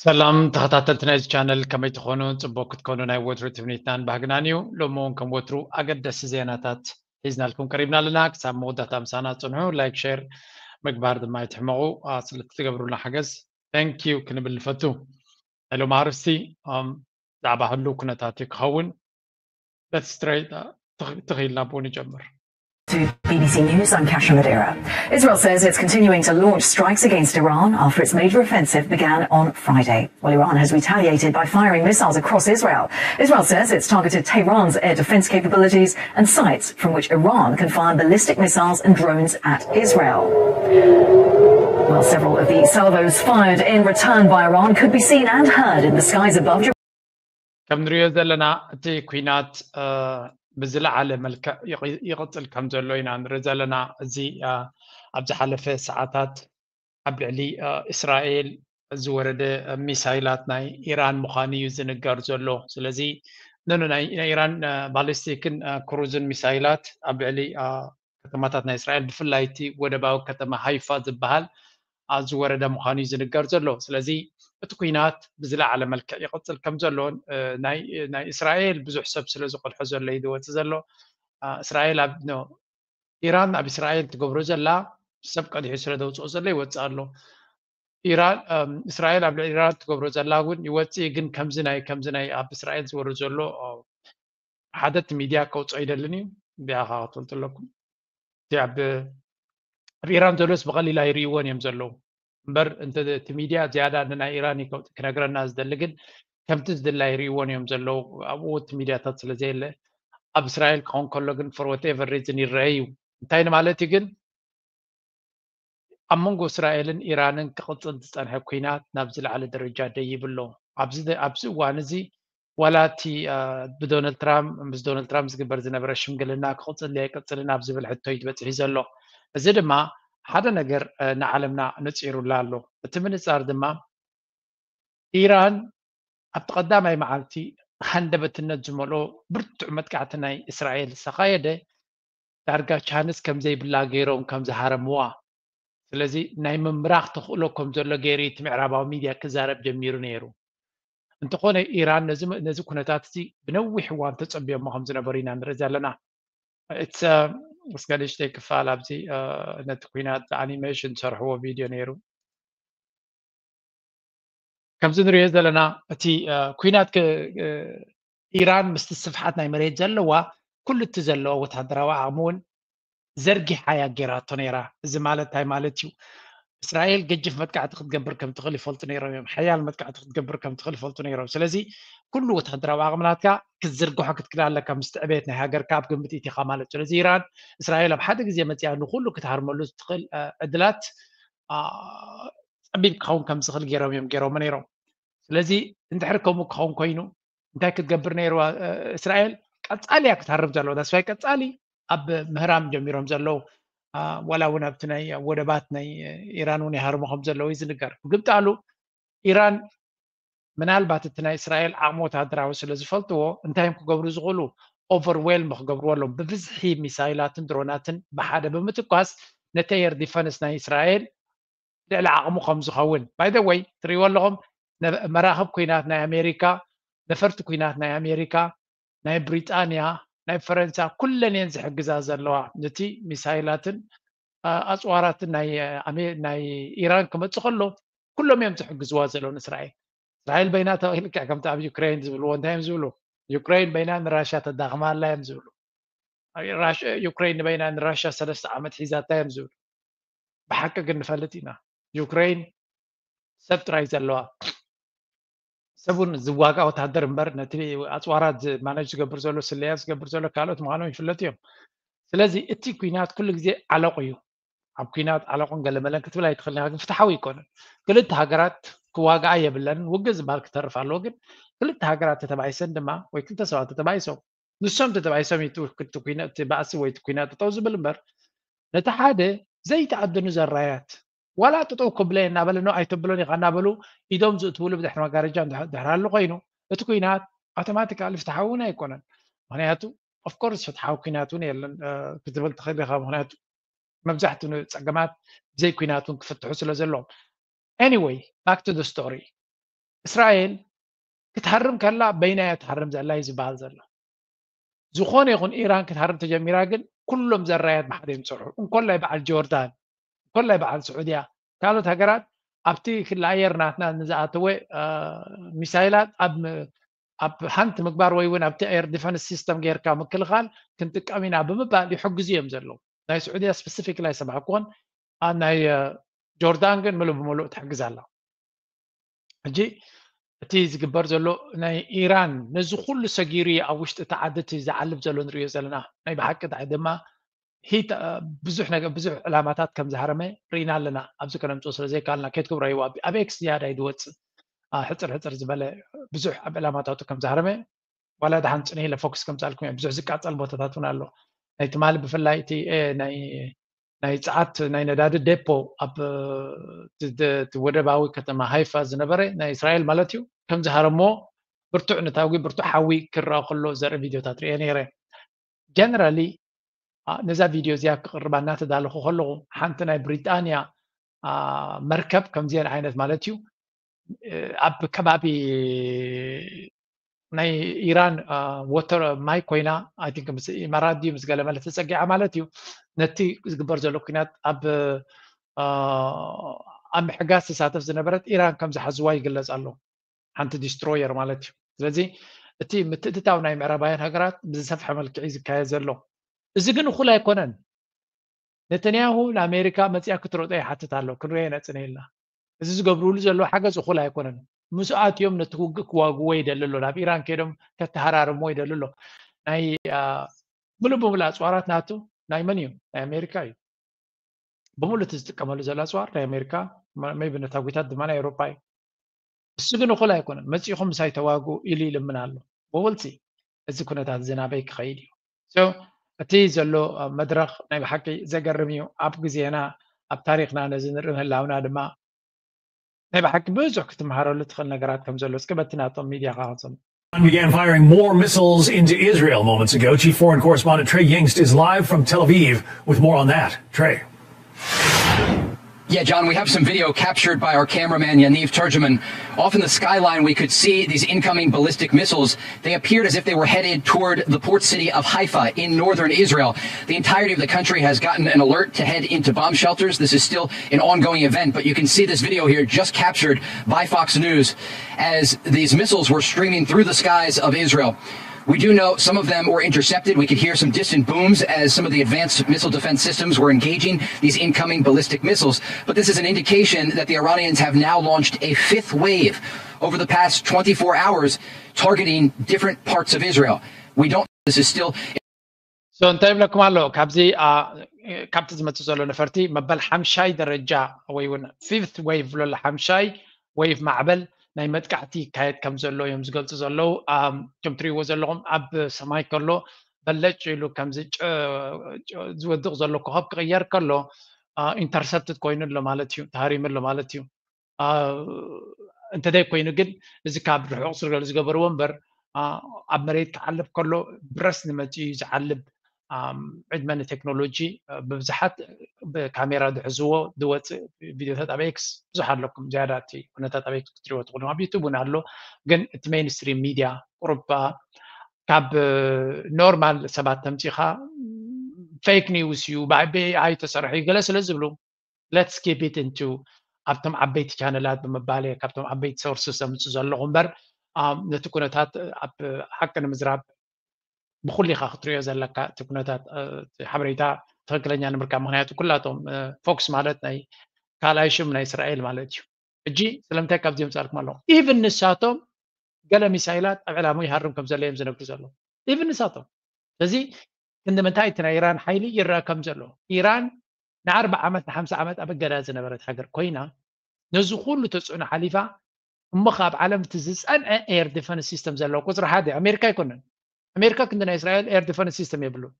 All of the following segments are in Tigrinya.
ሰላም ተኸታተልቲ ናይዚ ቻነል፣ ከመይ ትኾኑ? ጽቡቅ ክትኮኑ ናይ ወትሩ ትምኒትናን ባህግናን እዩ። ሎሚ እውን ከም ወትሩ ኣገደስቲ ዜናታት ሒዝናልኩም ቀሪብና ኣለና። ክሳብ መወዳእታ ምሳና ጽንሑ። ላይክ፣ ሼር ምግባር ድማ ኣይትሕመቑ። ኣ፣ ስለ እትገብሩልና ሓገዝ thank you ክንብል ንፈቱ። ናይ ሎም ኣርእስቲ፣ ኣም፣ ብዛዕባ ህሉው ኩነታት እዩ ክኸውን። Let's straight, ኣ፣ ትኽ-፣ ትኽኢልና ብኡ ንጀምር። To B B C News, I'm Kasha Madeira. Israel says it's continuing to launch strikes against Iran after its major offensive began on Friday. Well, Iran has retaliated by firing missiles across Israel. Israel says it's targeted Tehran's air defense capabilities and sites from which Iran can fire ballistic missiles and drones at Israel. Well, several of the salvos fired in return by Iran could be seen and heard in the skies above ከም ንሪኦ ዘለና እቲ ኩናት ብዝለዓለ መልክዕ ይቕፅል ከም ዘሎ ኢና ንርኢ ዘለና። እዚ ኣብ ዝሓለፈ ሰዓታት ኣብ ልዕሊ እስራኤል ዝወረደ ሚሳይላት ናይ ኢራን ምዃኑ እዩ ዝንገር ዘሎ። ስለዚ ነኑ ናይ ኢራን ባሊስቲክን ክሩዝን ሚሳይላት ኣብ ልዕሊ ከተማታት ናይ እስራኤል፣ ብፍላይ እቲ ወደባዊ ከተማ ሃይፋ ዝበሃል ዝወረደ ምዃኑ እዩ ዝንገር ዘሎ። ስለዚ እቲ ኩናት ብዝለዓለ መልክዕ ይቕፅል ከም ዘሎን ናይ እስራኤል ብዙሕ ሰብ ስለ ዝቐልሖ ዘሎ እዩ ዝወፅእ ዘሎ። እስራኤል ኣብ ኢራን ኣብ እስራኤል ትገብሮ ዘላ ሰብ ቀዲሑ ስለ ዘውፅኦ ዘሎ ይወፅእ ኣሎ። ኢራን እስራኤል ኣብ ልዕሊ ኢራን ትገብሮ ዘላ እውን ይወፅእ፣ ግን ከምዚ ናይ ከምዚ ናይ ኣብ እስራኤል ዝወርድ ዘሎ ሓደ እቲ ሚድያ ከውፅኦ ይደልን እዩ። እዚኣ ከዓ ክትፈልጡ ኣለኩም። እቲ ኣብ ኣብ ኢራን ዘሎስ ብቐሊል ኣይርእይዎን እዮም ዘለዉ እምበር፣ እንተ እቲ ሚድያ ዝያዳ ንናይ ኢራን እዩ ክነግረና ዝደሊ፣ ግን ከምቲ ዝድለ ኣይርእይዎን እዮም ዘለዉ። ኣብኡ እቲ ሚድያታት ስለ ዘየለ፣ ኣብ እስራኤል ክኸውን ከሎ ግን for whatever reason ይረአ እዩ። እንታይ ንማለት እዩ ግን ኣብ መንጎ እስራኤልን ኢራንን ክቕፅል ዝፀንሐ ኩናት ናብ ዝለዓለ ደረጃ ደይብ ኣሎ። ኣብዚ ኣብዚ እዋን እዚ ዋላ እቲ ብዶናልድ ትራምፕ ምስ ዶናልድ ትራምፕ ዝግበር ዝነበረ ሽምግልና ክቕፅል ኣይቅፅልን ኣብ ዝብል ሕቶ እዩ በፂሑ ዘሎ። እዚ ድማ ሓደ ነገር ንዓለምና ነፂሩላ ኣሎ። እቲ ምንፃር ድማ ኢራን ኣብቲ ቀዳማይ መዓልቲ ሃንደበትነት ዝመልኦ ብርቱዕ መጥቃዕቲ ናይ እስራኤል ዝተኻየደ ዳርጋ ቻንስ ከም ዘይብላ ገይሮም ከም ዝሃረምዋ፣ ስለዚ ናይ ምምራኽ ተኽእሎ ከም ዘሎ ገይሩ እቲ ምዕራባዊ ሚድያ ክዛረብ ጀሚሩ ነይሩ። እንተኾነ ኢራን ነዚ ኩነታት እዚ ብነዊሕ እዋን ተጸብዮሞ ከም ዝነበሩ ኢና ንርኢ ዘለና። እስከ ንእሽተይ ክፋል ኣብዚ ነቲ ኩናት ኣኒሜሽን ዝሰርሕዎ ቪድዮ ነይሩ። ከምዚ ንሪኦ ዘለና እቲ ኩናት ኢራን ምስቲ ስፍሓት ናይ መሬት ዘለዋ ኩሉ እቲ ዘለዋ ወታደራዊ ዓቕሚ እውን ዘርጊሓ እያ ገይራቶ ነይራ። እዚ ማለት እንታይ ማለት እዩ? እስራኤል ገጅፍ መጥቃዕቲ ክትገብር ከም ትኽእል ይፈልጡ ነይሮም እዮም። ሓያል መጥቃዕቲ ክትገብር ከም ትኽእል ይፈልጡ ነይሮም። ስለዚ ኩሉ ወታደራዊ ዓቕሚ ናትካ ክትዝርግሖ ክትክእል ኣለካ፣ ምስቲ ዕቤት ናይ ሃገርካ ኣብ ግምት ኢትኻ ማለት። ስለዚ ኢራን እስራኤል ኣብ ሓደ ግዜ መፂኣ ንኩሉ ክትሃርመሉ ትኽእል ዕድላት ፀቢብ ክኸውን ከም ዝኽእል ገይሮም እዮም ገይሮሞ ነይሮም። ስለዚ እንድሕር ከምኡ ክኸውን ኮይኑ እንታይ ክትገብር ነይርዋ እስራኤል? ቀፃሊ እያ ክትሃርም ዘለዋ። ዳስፋይ ቀፃሊ ኣብ ምህራም ጀሚሮም ዘለዉ፣ ዋላ እውን ኣብቲ ናይ ወደባት ናይ ኢራን እውን ይሃርሙ ከም ዘለዉ እዩ ዝንገር። ብግምጣሉ ኢራን ምናልባት እቲ ናይ እስራኤል ዓቕሚ ወታደራዊ ስለ ዝፈልጥዎ እንታይ እዮም ክገብሩ ዝኽእሉ? ኦቨርዌልም ክገብርዎ ኣለዎም። ብብዝሒ ሚሳይላትን ድሮናትን ብሓደ ብምትኳስ ነቲ ኤር ዲፈንስ ናይ እስራኤል ልዕሊ ዓቕሙ ከም ዝኸውን። ባይ ዘ ወይ ትሪእዎ ኣለኹም፣ መራኽብ ኩናት ናይ ኣሜሪካ፣ ነፈርቲ ኩናት ናይ ኣሜሪካ፣ ናይ ብሪጣንያ፣ ናይ ፈረንሳ ኩለን እየን ዝሕግዛ ዘለዋ። ነቲ ሚሳይላትን ኣፅዋራትን ናይ ኢራን ክመፅእ ከሎ ኩሎም እዮም ዝሕግዝዋ ዘለዉ ንእስራኤል። እስራኤል በይና ልክዕ ከምቲ ኣብ ዩክሬን ዝብልዎ እንታይ እዮም ዝብሉ? ዩክሬን በይና ንራሻ ተዳኽማ ኣላ እዮም ዝብሉ። ዩክሬን ንበይና ንራሻ ሰለስተ ዓመት ሒዛታ እዮም ዝብሉ። ብሓቂ ግን ንፈልጥ ኢና ዩክሬን ሰብ ጥራይ ዘለዋ፣ ሰብ እውን ዝዋጋ ወታደር እምበር ነቲ ኣፅዋራት ማነጅ ዝገብር ዘሎ፣ ስለያ ዝገብር ዘሎ ካልኦት ምዃኖም ይፍለጡ እዮም። ስለዚ እቲ ኩናት ኩሉ ግዜ ዓለቑ እዩ። ኣብ ኩናት ዓለቑን ገለመለን ክትብል ኣይትኽእልን ኢኻ፣ ግን ፍትሓዊ ኣይኮነን። ክልተ ሃገራት ክዋግኣ የብለንን፣ ውግእ ዝበሃል ክተርፍ ኣለዎ። ግን ክልተ ሃገራት ተተባኢሰን ድማ ወይ ክልተ ሰባት ተተባኢሶም ንሶም ተተባኢሶም እዩ እቲ ባእሲ ወይ እቲ ኩናት ጠጠው ዝብል እምበር ነቲ ሓደ ዘይተኣደኑ ዘራያት ዋላ ጠጠው ክብለ እናበለ ኖ ኣይተብሎን ኢኻ እናበሉ ኢዶም ዝእትውሉ ብድሕሪ መጋረጃ ድሕር ኣሎ ኮይኑ እቲ ኩናት ኣውቶማቲካሊ ፍትሓዊ እውን ኣይኮነን። ምክንያቱ ኦፍኮርስ ፍትሓዊ ኩናት እውን የለን ክትብል ትኽእል ኢኻ። ምክንያቱ መብዛሕትኡ ጸገማት ብዘይ ኩናት እውን ክፍትሑ ስለ ዘለዎም። Anyway, back to the story. እስራኤል ክትሃርም ከላ በይና እያ ትሃርም ዘላ እዩ ዝበሃል ዘሎ። ዝኾነ ይኹን ኢራን ክትሃርም ተጀሚራ ግን ኩሎም ዘራያት ብሓደ እዮም ዝሰርሑ። እንኮላይ በዓል ጆርዳን፣ እንኮላይ በዓል ስዑድያ፣ ካልኦት ሃገራት ኣብቲ ክሊ ኣየር ናትና ንዝኣተወ ሚሳይላት ኣብ ኣብ ሃንት ምግባር ወይ እውን ኣብቲ ኤር ዲፈንስ ሲስተም ጌርካ ምክልኻል ክንጥቀም ኢና ብምባል ይሕግዙ እዮም ዘለዉ። ናይ ስዑድያ ስፔሲፊክ ላይ ሰማዕኩን፣ ናይ ጆርዳን ግን ምሉእ ብምሉእ ትሕግዝ ኣላ። ሕጂ እቲ ዝግበር ዘሎ ናይ ኢራን ነዚ ኩሉ ሰጊሩ ኣብ ውሽጢ እቲ ዓዲ እቲ ዝዓልብ ዘሎ ንሪኦ ዘለና ናይ ብሓቂ ዳይ ድማ ሂት ብዙሕ ነገር ብዙሕ ዕላማታት ከም ዝሃረመ ርኢና ኣለና። ኣብዚ ከነምፅኦ ስለ ዘይከኣልና ከይትክብረይዎ ኣብ ኤክስ ዝያዳ እዩ ዝወፅእ ሕፅር ሕፅር ዝበለ ብዙሕ ኣብ ዕላማታቱ ከም ዝሃረመ ዋላ ደሓን ፅንሂ ኢለ ፎክስ ከምፃልኩም እየ። ብዙሕ ዝቃፀል ቦታታት እውን ኣሎ። ናይ ትማሊ ብፍላይ እቲ ናይ ናይ ፀዓት ናይ ነዳዲ ዴፖ ኣብ ወደባዊ ከተማ ሃይፋ ዝነበረ ናይ እስራኤል ማለት እዩ ከም ዝሃረሞ ብርቱዕ ንታጉ ብርቱዕ ሓዊ ክረኣ ከሎ ዘርኢ ቪዲዮታት ርኤ ነይረ። ጀነራሊ ነዛ ቪድዮ እዚኣ ክቕርባ እናተዳለኹ ከለኹ ሓንቲ ናይ ብሪጣንያ መርከብ ከምዚአን ዓይነት ማለት እዩ ኣብ ከባቢ ናይ ኢራን ወተር ማይ ኮይና ኢማራት ድዩ ምስ ገለ መለ ተፀጊዓ ማለት እዩ። ነቲ ዝግበር ዘሎ ኩናት ኣብ ኣብ ምሕጋዝ ትሳተፍ ዝነበረት ኢራን ከም ዝሓዝዋ ይግለፅ ኣሎ። ሓንቲ ዲስትሮየር ማለት እዩ። ስለዚ እቲ ምትእትታው ናይ ምዕራባውያን ሃገራት ብዝሰፍሐ መልክዕ እዩ ዝካየድ ዘሎ። እዚ ግን እኹል ኣይኮነን። ነተንያሁ ንኣሜሪካ መፅያ ክትረጦ ይሓትት ኣሎ። ክንሪኦ ነፅነ ኢልና እዚ ዝገብርሉ ዘለዉ ሓገዝ እኹል ኣይኮነን። ምስ ኣትዮም ነቲ ውግእ ክዋግዎ ይደሊ ኣሎ። ናብ ኢራን ከይዶም ከተሃራርምዎ ይደሊ ኣሎ። ናይ ምሉእ ብምሉእ ኣፅዋራት ናቱ ናይ መን እዩ? ናይ ኣሜሪካ እዩ። ብምሉእ እቲ ዝጥቀመሉ ዘሎ ኣፅዋር ናይ ኣሜሪካ ሜቢ ነታጒታት ድማ ናይ ኤውሮፓ እዩ። እሱ ግን እኹል ኣይኮነን። መፂኹም ምሳይ ተዋጉ ኢሉ ይልምን ኣሎ። ወወልሲ እዚ ኩነታት እዚ ናበይ ክኸይድ እዩ? እቲ ዘሎ መድረኽ ናይ ብሓቂ ዘገርም እዩ። ኣብ ግዜና ኣብ ታሪክና ነዚ ንርኢ ምህላውና ድማ ናይ ብሓቂ ብዙሕ ክትመሃረሉ ትኽእል ነገራት ከም ዘሎ እስከ በቲ ናቶም ሚድያ ካኸፅም began firing more missiles into Israel moments ago. Chief Foreign Correspondent Trey Yingst is live from Tel Aviv with more on that. Trey. Yeah, John, we have some video captured by our cameraman Yaniv Turgeman. Off in the skyline, we could see these incoming ballistic missiles. They appeared as if they were headed toward the port city of Haifa in northern Israel. The entirety of the country has gotten an alert to head into bomb shelters. This is still an ongoing event, but you can see this video here just captured by Fox News as these missiles were streaming through the skies of Israel. We do know some of them were intercepted. We could hear some distant booms as some of the advanced missile defense systems were engaging these incoming ballistic missiles. But this is an indication that the Iranians have now launched a fifth wave over the past twenty-four hours, targeting different parts of Israel. We don't, this is still so እንታይ ይብለኩም ኣሎ ካብዚ ካብቲ ዝመፅእ ዘሎ ነፈርቲ መበል ሓምሻይ ደረጃ ወይ እውን ፊፍት ዌቭ ብሎ ኣሎ ሓምሻይ ዌቭ ማዕበል ናይ መጥቃዕቲ ይካየድ ከም ዘሎ እዮም ዝገልፁ ዘለዉ። ከም ትሪእዎ ዘለኹም ኣብ ሰማይ ከሎ በለጭ ኢሉ ከምዚ ዝወድቕ ዘሎ ኮኸብ ክቕየር ከሎ ኢንተርሰፕትድ ኮይኑ ኣሎ ማለት እዩ፣ ተሃሪሙ ኣሎ ማለት እዩ። እንተደይ ኮይኑ ግን እዚ ካብ ርሑቕ ስርገል ዝገበርዎ እምበር ኣብ መሬት ክዓልብ ከሎ ብረስ ንመፅኡ እዩ ዝዓልብ። ዕድመ ንቴክኖሎጂ ብብዙሓት ብካሜራ ዝሕዝዎ ዝወፅእ ቪዲዮታት ኣብ ኤክስ ብዙሕ ኣለኩም። ዝያዳ እቲ ኩነታት ኣብ ኤክስ ክትሪዎ ትኽእሉ ኣብ ዩቱብ እውን ኣሎ። ግን እቲ ሜይንስትሪም ሚድያ ቁሩብ ካብ ኖርማል ሰባት ተምፂኻ ፌክ ኒውስ እዩ ብኣይ ተሰርሑ እዩ ገለ ስለ ዝብሉ let's keep it into ኣብቶም ዓበይቲ ቻነላት ብምባል እየ ካብቶም ዓበይቲ ሶርስስ ዘምፅእ ዘለኹ እምበር ነቲ ኩነታት ኣብ ሓቂ ንምዝራብ ብኩሉ ኢኻ ክትሪኦ ዘለካ እቲ ኩነታት ሓበሬታ ትክክለኛ ንምርካብ ምክንያቱ ኩላቶም ፎክስ ማለት ናይ ካልኣይ ሽም ናይ እስራኤል ማለት እዩ። ሕጂ ስለምንታይ ካብዚ የምፃልኩም ኣለኹ ኢቭን ንሳቶም ገለ ሚሳይላት ኣብ ዕላሙ ይሃርም ከም ዘሎ እዮም ዝነግሩ ዘለዉ ኢቭን ንሳቶም። ስለዚ ክንዲ ምንታይ እቲ ናይ ኢራን ሓይሊ ይረአ ከም ዘሎ ኢራን ንኣርባ ዓመት ንሓምሳ ዓመት ኣብ እገዳ ዝነበረት ሃገር ኮይና ነዚ ኩሉ ተፅዕኖ ሓሊፋ እሞ ካብ ዓለም እቲ ዝፀንዐ ኤር ዲፈንስ ሲስተም ዘለዎ ቁፅሪ ሓደ ኣሜሪካ ኣይኮነን። ኣሜሪካ ክንዲ ናይ እስራኤል ኤር ዲፈንስ ሲስተም የብሉን።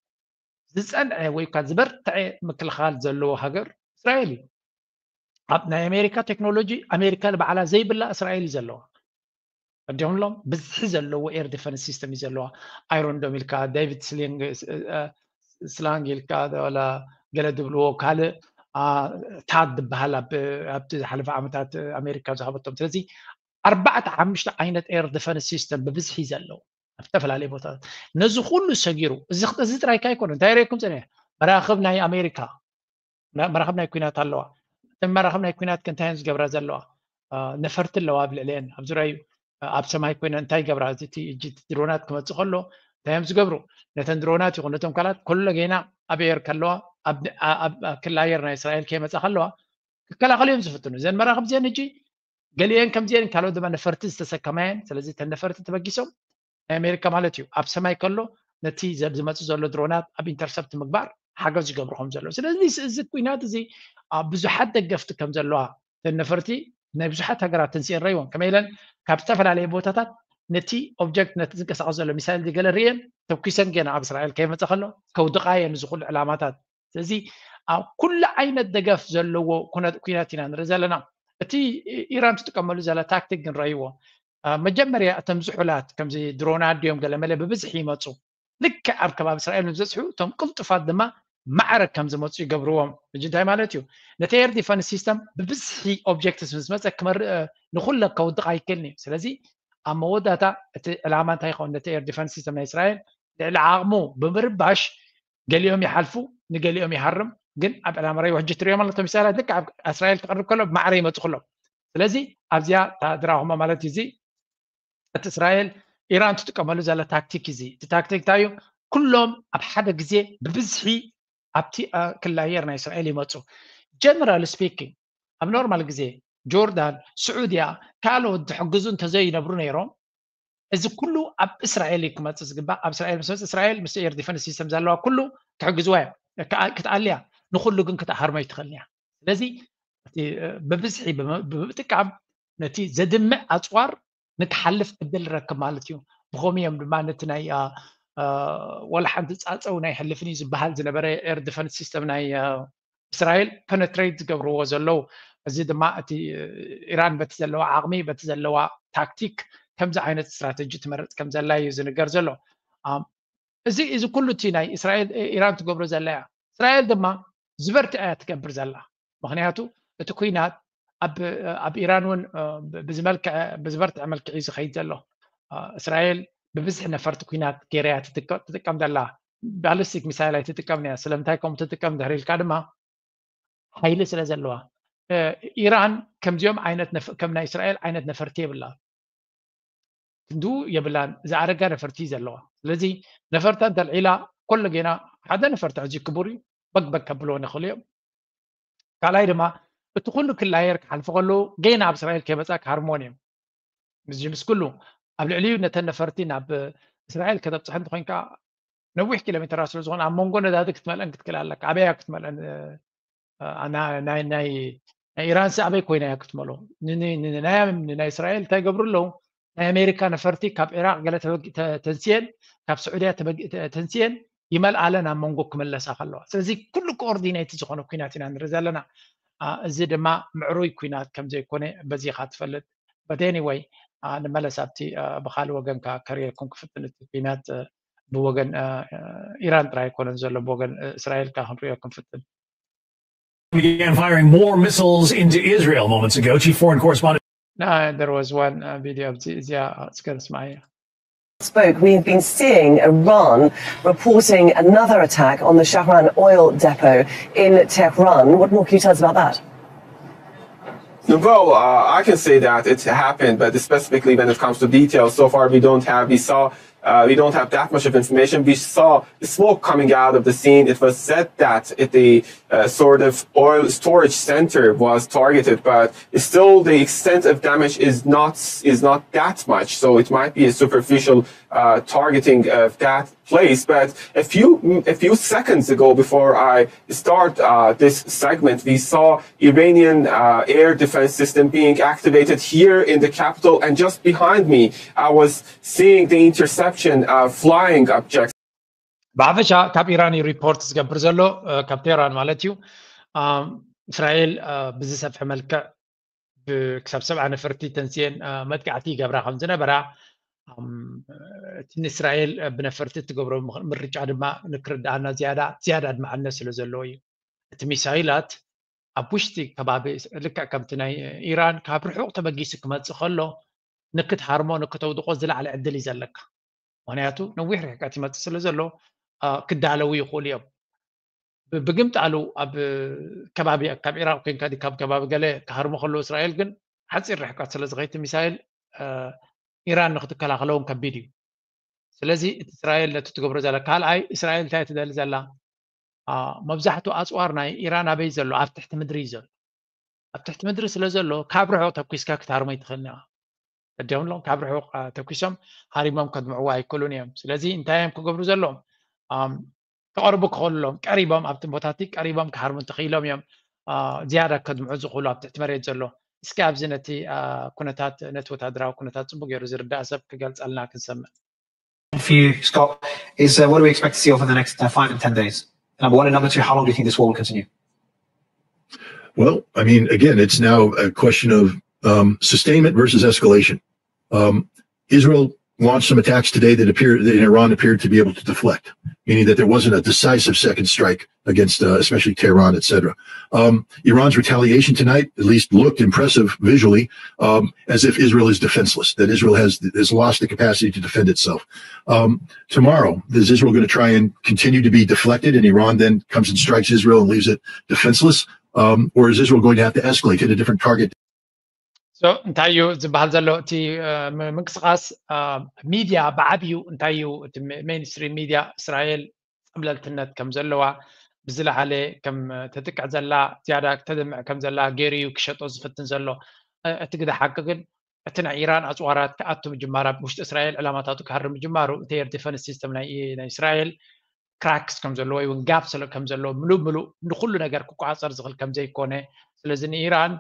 ዝፀንዐ ወይ ከዓ ዝበርትዐ ምክልኻል ዘለዎ ሃገር እስራኤል እዩ። ኣብ ናይ ኣሜሪካ ቴክኖሎጂ ኣሜሪካ ንባዕላ ዘይብላ እስራኤል እዩ ዘለዋ። ኣዲኦምሎም ብዝሒ ዘለዎ ኤር ዲፈንስ ሲስተም እዩ ዘለዋ። ኣይሮን ዶም ኢልካ ዴቪድ ስሊንግ ስላንግ ኢልካ ዋላ ገለ ዝብልዎ ካልእ ታድ ዝበሃል ኣብቲ ዝሓለፈ ዓመታት ኣሜሪካ ዝሃበቶም። ስለዚ ኣርባዕተ ሓሙሽተ ዓይነት air defense system ብብዝሒ ዘለዉ ኣብ ዝተፈላለዩ ቦታታት። ነዚ ኩሉ ሰጊሩ፣ እዚ ጥራይካ ኣይኮነ፣ እንታይ ርእኩም ፀኒሐ? መራኽብ ናይ ኣሜሪካ፣ መራኽብ ናይ ኩናት ኣለዋ። እተን መራኽብ ናይ ኩናት ከ እንታይ እየን ዝገብራ ዘለዋ? ነፈርቲ ኣለዋ ኣብ ልዕሊአን፣ ኣብ ዙሪያ እዩ። ኣብ ሰማይ ኮይነ እንታይ ይገብራ? እቲ ድሮናት ክመፅእ ከሎ እንታይ እዮም ዝገብሩ? ነተን ድሮናት ይኹን ነቶም ካልኣት ኩሎ ጌና ኣብ ኤር ከለዋ፣ ኣብ ክሊ ኣየር ናይ እስራኤል ከይመፃ ከለዋ ክከላኸሉ እዮም ዝፍትኑ። እዘን መራኽብ እዚአን ሕጂ ገሊአን ከምዚአን ካልኦት ድማ ነፈርቲ ዝተሰከማየን። ስለዚ እተን ነፈርቲ ተበጊሶም ናይ ኣሜሪካ ማለት እዩ ኣብ ሰማይ ከሎ ነቲ ዝመፁ ዘሎ ድሮናት ኣብ ኢንተርሰፕት ምግባር ሓገዝ ይገብሩ ከም ዘለዉ። ስለዚ እዚ ኩናት እዚ ብዙሓት ደገፍቲ ከም ዘለዋ እተን ነፈርቲ ናይ ብዙሓት ሃገራት ተንስኤን ረይወን ከመይ ኢለን ካብ ዝተፈላለየ ቦታታት ነቲ ኦብጀክት ነቲ ዝንቀሳቀስ ዘሎ ሚሳይል ገለ ርእየን ተኩሰን ገና ኣብ እስራኤል ከይመፀ ከሎ ከውድቃ እየን እዚ ኩሉ ዕላማታት። ስለዚ ኣብ ኩሉ ዓይነት ደገፍ ዘለዎ ኩናት ኢና ንርኢ ዘለና። እቲ ኢራን ትጥቀመሉ ዘላ ታክቲክ ግን ረይዎ። መጀመርያ እቶም ዝሑላት ከምዚ ድሮናት ድዮም ገለ መለ ብብዝሒ ይመፁ። ልክዕ ኣብ ከባቢ እስራኤል ንብዘፅሑ እቶም ቅልጡፋት ድማ ማዕረ ከም ዝመፁ ይገብርዎም። ሕጂ እንታይ ማለት እዩ? ነቲ ኤር ዲፈንስ ሲስተም ብብዝሒ ኦብጀክትስ ምስ መፀ ክመርእ ንኩለ ከውድቕ ኣይክእልን እዩ። ስለዚ ኣብ መወዳእታ እቲ ዕላማ እንታይ ይኸውን? ነቲ ኤር ዲፈንስ ሲስተም ናይ እስራኤል ልዕሊ ዓቕሙ ብምርባሽ ገሊኦም ይሓልፉ፣ ንገሊኦም ይሃርም። ግን ኣብ ዕላማ ረይዎ ሕጂ ትሪኦም ኣለቶ ሚሳይላት ልክዕ ኣብ እስራኤል ክቐርብ ከሎ ማዕረ ይመፁ ኩሎም። ስለዚ ኣብዚኣ ድራኹማ ማለት እዩ እዚ እቲ እስራኤል ኢራን ትጥቀመሉ ዘላ ታክቲክ እዚ። እቲ ታክቲክ እንታይ እዩ? ኩሎም ኣብ ሓደ ግዜ ብብዝሒ ኣብቲ ክሊ ኣየር ናይ እስራኤል ይመፁ። ጀነራል ስፒኪንግ ኣብ ኖርማል ግዜ ጆርዳን፣ ስዑድያ፣ ካልኦት ዝሕግዙ እንተዘይነብሩ ነይሮም እዚ ኩሉ ኣብ እስራኤል እዩ ክመፅእ ዝግባእ። ኣብ እስራኤል ምስ መፅእ እስራኤል ምስ ኤር ዲፈንስ ሲስተም ዘለዋ ኩሉ ክሕግዝዋ እዮም ክትኣልያ፣ ንኩሉ ግን ክትሃርሞ ኣይትኽእልን እያ። ስለዚ ብብዝሒ ብምጥቃም ነቲ ዘድምዕ ኣፅዋር ንክሓልፍ ዕድል ረክብ ማለት እዩ። ብኸምኡ እዮም ድማ ነቲ ናይ ወላ ሓንቲ ፃፀው ናይ ሕልፍን እዩ ዝበሃል ዝነበረ ኤር ዲፈንስ ሲስተም ናይ እስራኤል ፐነትሬት ዝገብርዎ ዘለዉ። እዚ ድማ እቲ ኢራን በቲ ዘለዋ ዓቕሚ በቲ ዘለዋ ታክቲክ ከምዚ ዓይነት ስትራተጂ ትመርፅ ከም ዘላ እዩ ዝንገር ዘሎ። እዚ እዚ ኩሉ እቲ ናይ እስራኤል ኢራን ትገብሮ ዘላ እያ። እስራኤል ድማ ዝበርትዐ እያ ትገብር ዘላ። ምክንያቱ እቲ ኩናት ኣብ ኢራን እውን ብዝመልክዐ ብዝበርትዐ መልክዕ እዩ ዝኸይድ ዘሎ። እስራኤል ብብዝሒ ነፈርቲ ኩናት ገይራ እያ ትጥቀም ዘላ። ባሊስቲክ ሚሳይል ኣይትጥቀምን እያ። ስለምንታይ ከምኡ ትጥቀም ድሕሪ ኢልካ ድማ ሓይሊ ስለ ዘለዋ። ኢራን ከምዚኦም ዓይነት ከም ናይ እስራኤል ዓይነት ነፈርቲ የብላ። ክንድኡ የብላን። ዝኣረጋ ነፈርቲ ዘለዋ። ስለዚ ነፈርታ እንተልዒላ ኮሎ ጌና ሓደ ነፈርቲ ሕዚ ክቡር እዩ። በግበግ ከብልዎ ንኽእሉ እዮም። ካልኣይ ድማ እቲ ኩሉ ክሊ ኣየር ክሓልፉ ከለዉ ጌና ኣብ እስራኤል ከይመፃ ክሃርምዎን እዮም። እዚ ምስ ኩሉ ኣብ ልዕሊኡ ነተን ነፈርቲ ናብ እስራኤል ከተብፅሐ እንተኮይንካ ነዊሕ ኪሎ ሜትራት ስለ ዝኾነ ኣብ መንጎ ነዳዲ ክትመልአን ክትክእል ኣለካ። ኣበያ ክትመልአን ናይ ኢራን ሲ ኣበይ ኮይና እያ ክትመሎ? ናይ እስራኤል እንታይ ገብሩ ኣለዉ? ናይ ኣሜሪካ ነፈርቲ ካብ ኢራቅ ገለ ተንስየን ካብ ስዑድያ ተንስየን ይመልኣለን ኣብ መንጎ ክመለሳ ከለዋ። ስለዚ ኩሉ ኮኦርዲኔት ዝኾነ ኩናት ኢና ንርኢ ዘለና። እዚ ድማ ምዕሩይ ኩናት ከም ዘይኮነ በዚኻ ትፈልጥ። But anyway ንመለስ ኣብቲ ብካልእ ወገን ከርእየኩም ክፍትን እቲ ኩናት ብወገን ኢራን ጥራይ ኣይኮነን ዘሎ ብወገን እስራኤል ከ ክንሪኦ ክንፍትን። Began firing more missiles into Israel moments ago. Chief foreign correspondent. No, there was one uh, video of Zia Skernsmaya. Spoke, we have been seeing Iran reporting another attack on the Shahran oil depot in Tehran. What more can you tell us about that? Well, uh, I can say that it happened, but specifically when it comes to details, so far we don't have. We saw uh, we don't have that much of information. We saw smoke coming out of the scene. It was said that it, the uh, sort of oil storage center was targeted, but still the extent of damage is not is not that much. So it might be a superficial uh, targeting of that place. But a few a few seconds ago, before I start uh, this segment, we saw Iranian uh, air defense system being activated here in the capital, and just behind me, I was seeing the interception of flying objects. ብሓፈሻ ካብ ኢራን እዩ ሪፖርት ዝገብር ዘሎ ካብ ቴህራን ማለት እዩ። እስራኤል ብዝሰፍሐ መልክዕ ክሳብ ሰብዓ ነፈርቲ ተንስኤን መጥቃዕቲ ይገብራ ከም ዝነበራ እቲ ንእስራኤል ብነፈርቲ እትገብሮ ምርጫ ድማ ንክርድኣና ዝያዳ ዝያዳ ኣድማዕነት ስለ ዘለዎ እዩ። እቲ ሚሳይላት ኣብ ውሽጢ ከባቢ ልክዕ ከምቲ ናይ ኢራን ካብ ርሑቕ ተበጊሱ ክመፅእ ከሎ ንክትሃርሞ ንክተውድቆ ዝለዓለ ዕድል እዩ ዘለካ። ምክንያቱ ነዊሕ ርሕቀት ይመፅእ ስለ ዘሎ ክዳለዉ ይኽእሉ እዮም። ብግምጣሉ ኣብ ከባቢ ካብ ኢራቅ ኮንካ ካብ ከባቢ ገለ ክሃርሞ ከለዉ እስራኤል ግን ሓፂር ርሕቀት ስለ ዝኸይድ ሚሳይል ኢራን ንክትከላኸለውን ከቢድ እዩ። ስለዚ እቲ እስራኤል ነቲ ትገብሮ ዘላ ካልኣይ እስራኤል እንታይ ትደሊ ዘላ መብዛሕትኡ ኣፅዋር ናይ ኢራን ኣበይ ዘሎ ኣብ ትሕቲ ምድሪ እዩ ዘሎ። ኣብ ትሕቲ ምድሪ ስለ ዘሎ ካብ ርሑቕ ተኩስካ ክትሃርሞ ይትኽእል ኒኻ። እዲኦም ሎም ካብ ርሑቕ ተኩሶም ሃሪሞም ከድምዕዎ ኣይክእሉን እዮም። ስለዚ እንታይ እዮም ክገብሩ ዘለዎም? ተቐርቡ ክኸሉሎም ቀሪቦም ኣብቲ ቦታቲ ቀሪቦም ክሃርሙ እንተኽኢሎም እዮም ዝያዳ ከድምዑ ዝኽእሉ ኣብ ትሕቲ መሬት ዘሎ። እስኪ ኣብዚ ነቲ ኩነታት ነቲ ወታደራዊ ኩነታት ፅቡቅ ገይሩ ዝርዳእ ሰብ ክገልፀልና ክንሰምዕ። For you, Scott, is uh, what do we expect to see over the next uh, five and ten days? Number one, and number two, how long do you think this war will continue? Well, I mean, again, it's now a question of um, sustainment versus escalation. Um, Israel launched some attacks today that appeared that in Iran appeared to be able to deflect, meaning that there wasn't a decisive second strike against, uh, especially Tehran, et cetera. Um, Iran's retaliation tonight at least looked impressive visually, um, as if Israel is defenseless, that Israel has has lost the capacity to defend itself. Um, tomorrow, is Israel going to try and continue to be deflected, and Iran then comes and strikes Israel and leaves it defenseless, um, or is Israel going to have to escalate, hit a different target? So እንታይ እዩ ዝበሃል ዘሎ? እቲ ምንቅስቃስ ሚድያ ብዓብዩ እንታይ እዩ? እቲ ሜንስትሪም ሚድያ እስራኤል ፀብለልትነት ከም ዘለዋ ብዝለዓለ ከም ተጥቅዕ ዘላ ዝያዳ ተደምዕ ከም ዘላ ገይሩ እዩ ክሸጦ ዝፍትን ዘሎ። እቲ ግደ ሓቂ ግን እቲ ናይ ኢራን ኣፅዋራት ክኣቱ ምጅማር ኣብ ውሽጢ እስራኤል ዕላማታቱ ክሃር ምጅማሩ እቲ ኤር ዲፈንስ ሲስተም ናይ እስራኤል ክራክስ ከም ዘለዎ ወይ እውን ጋፕ ስለ ከም ዘለዎ ምሉእ ምሉእ ንኩሉ ነገር ክቆፃፀር ዝኽእል ከም ዘይኮነ። ስለዚ ንኢራን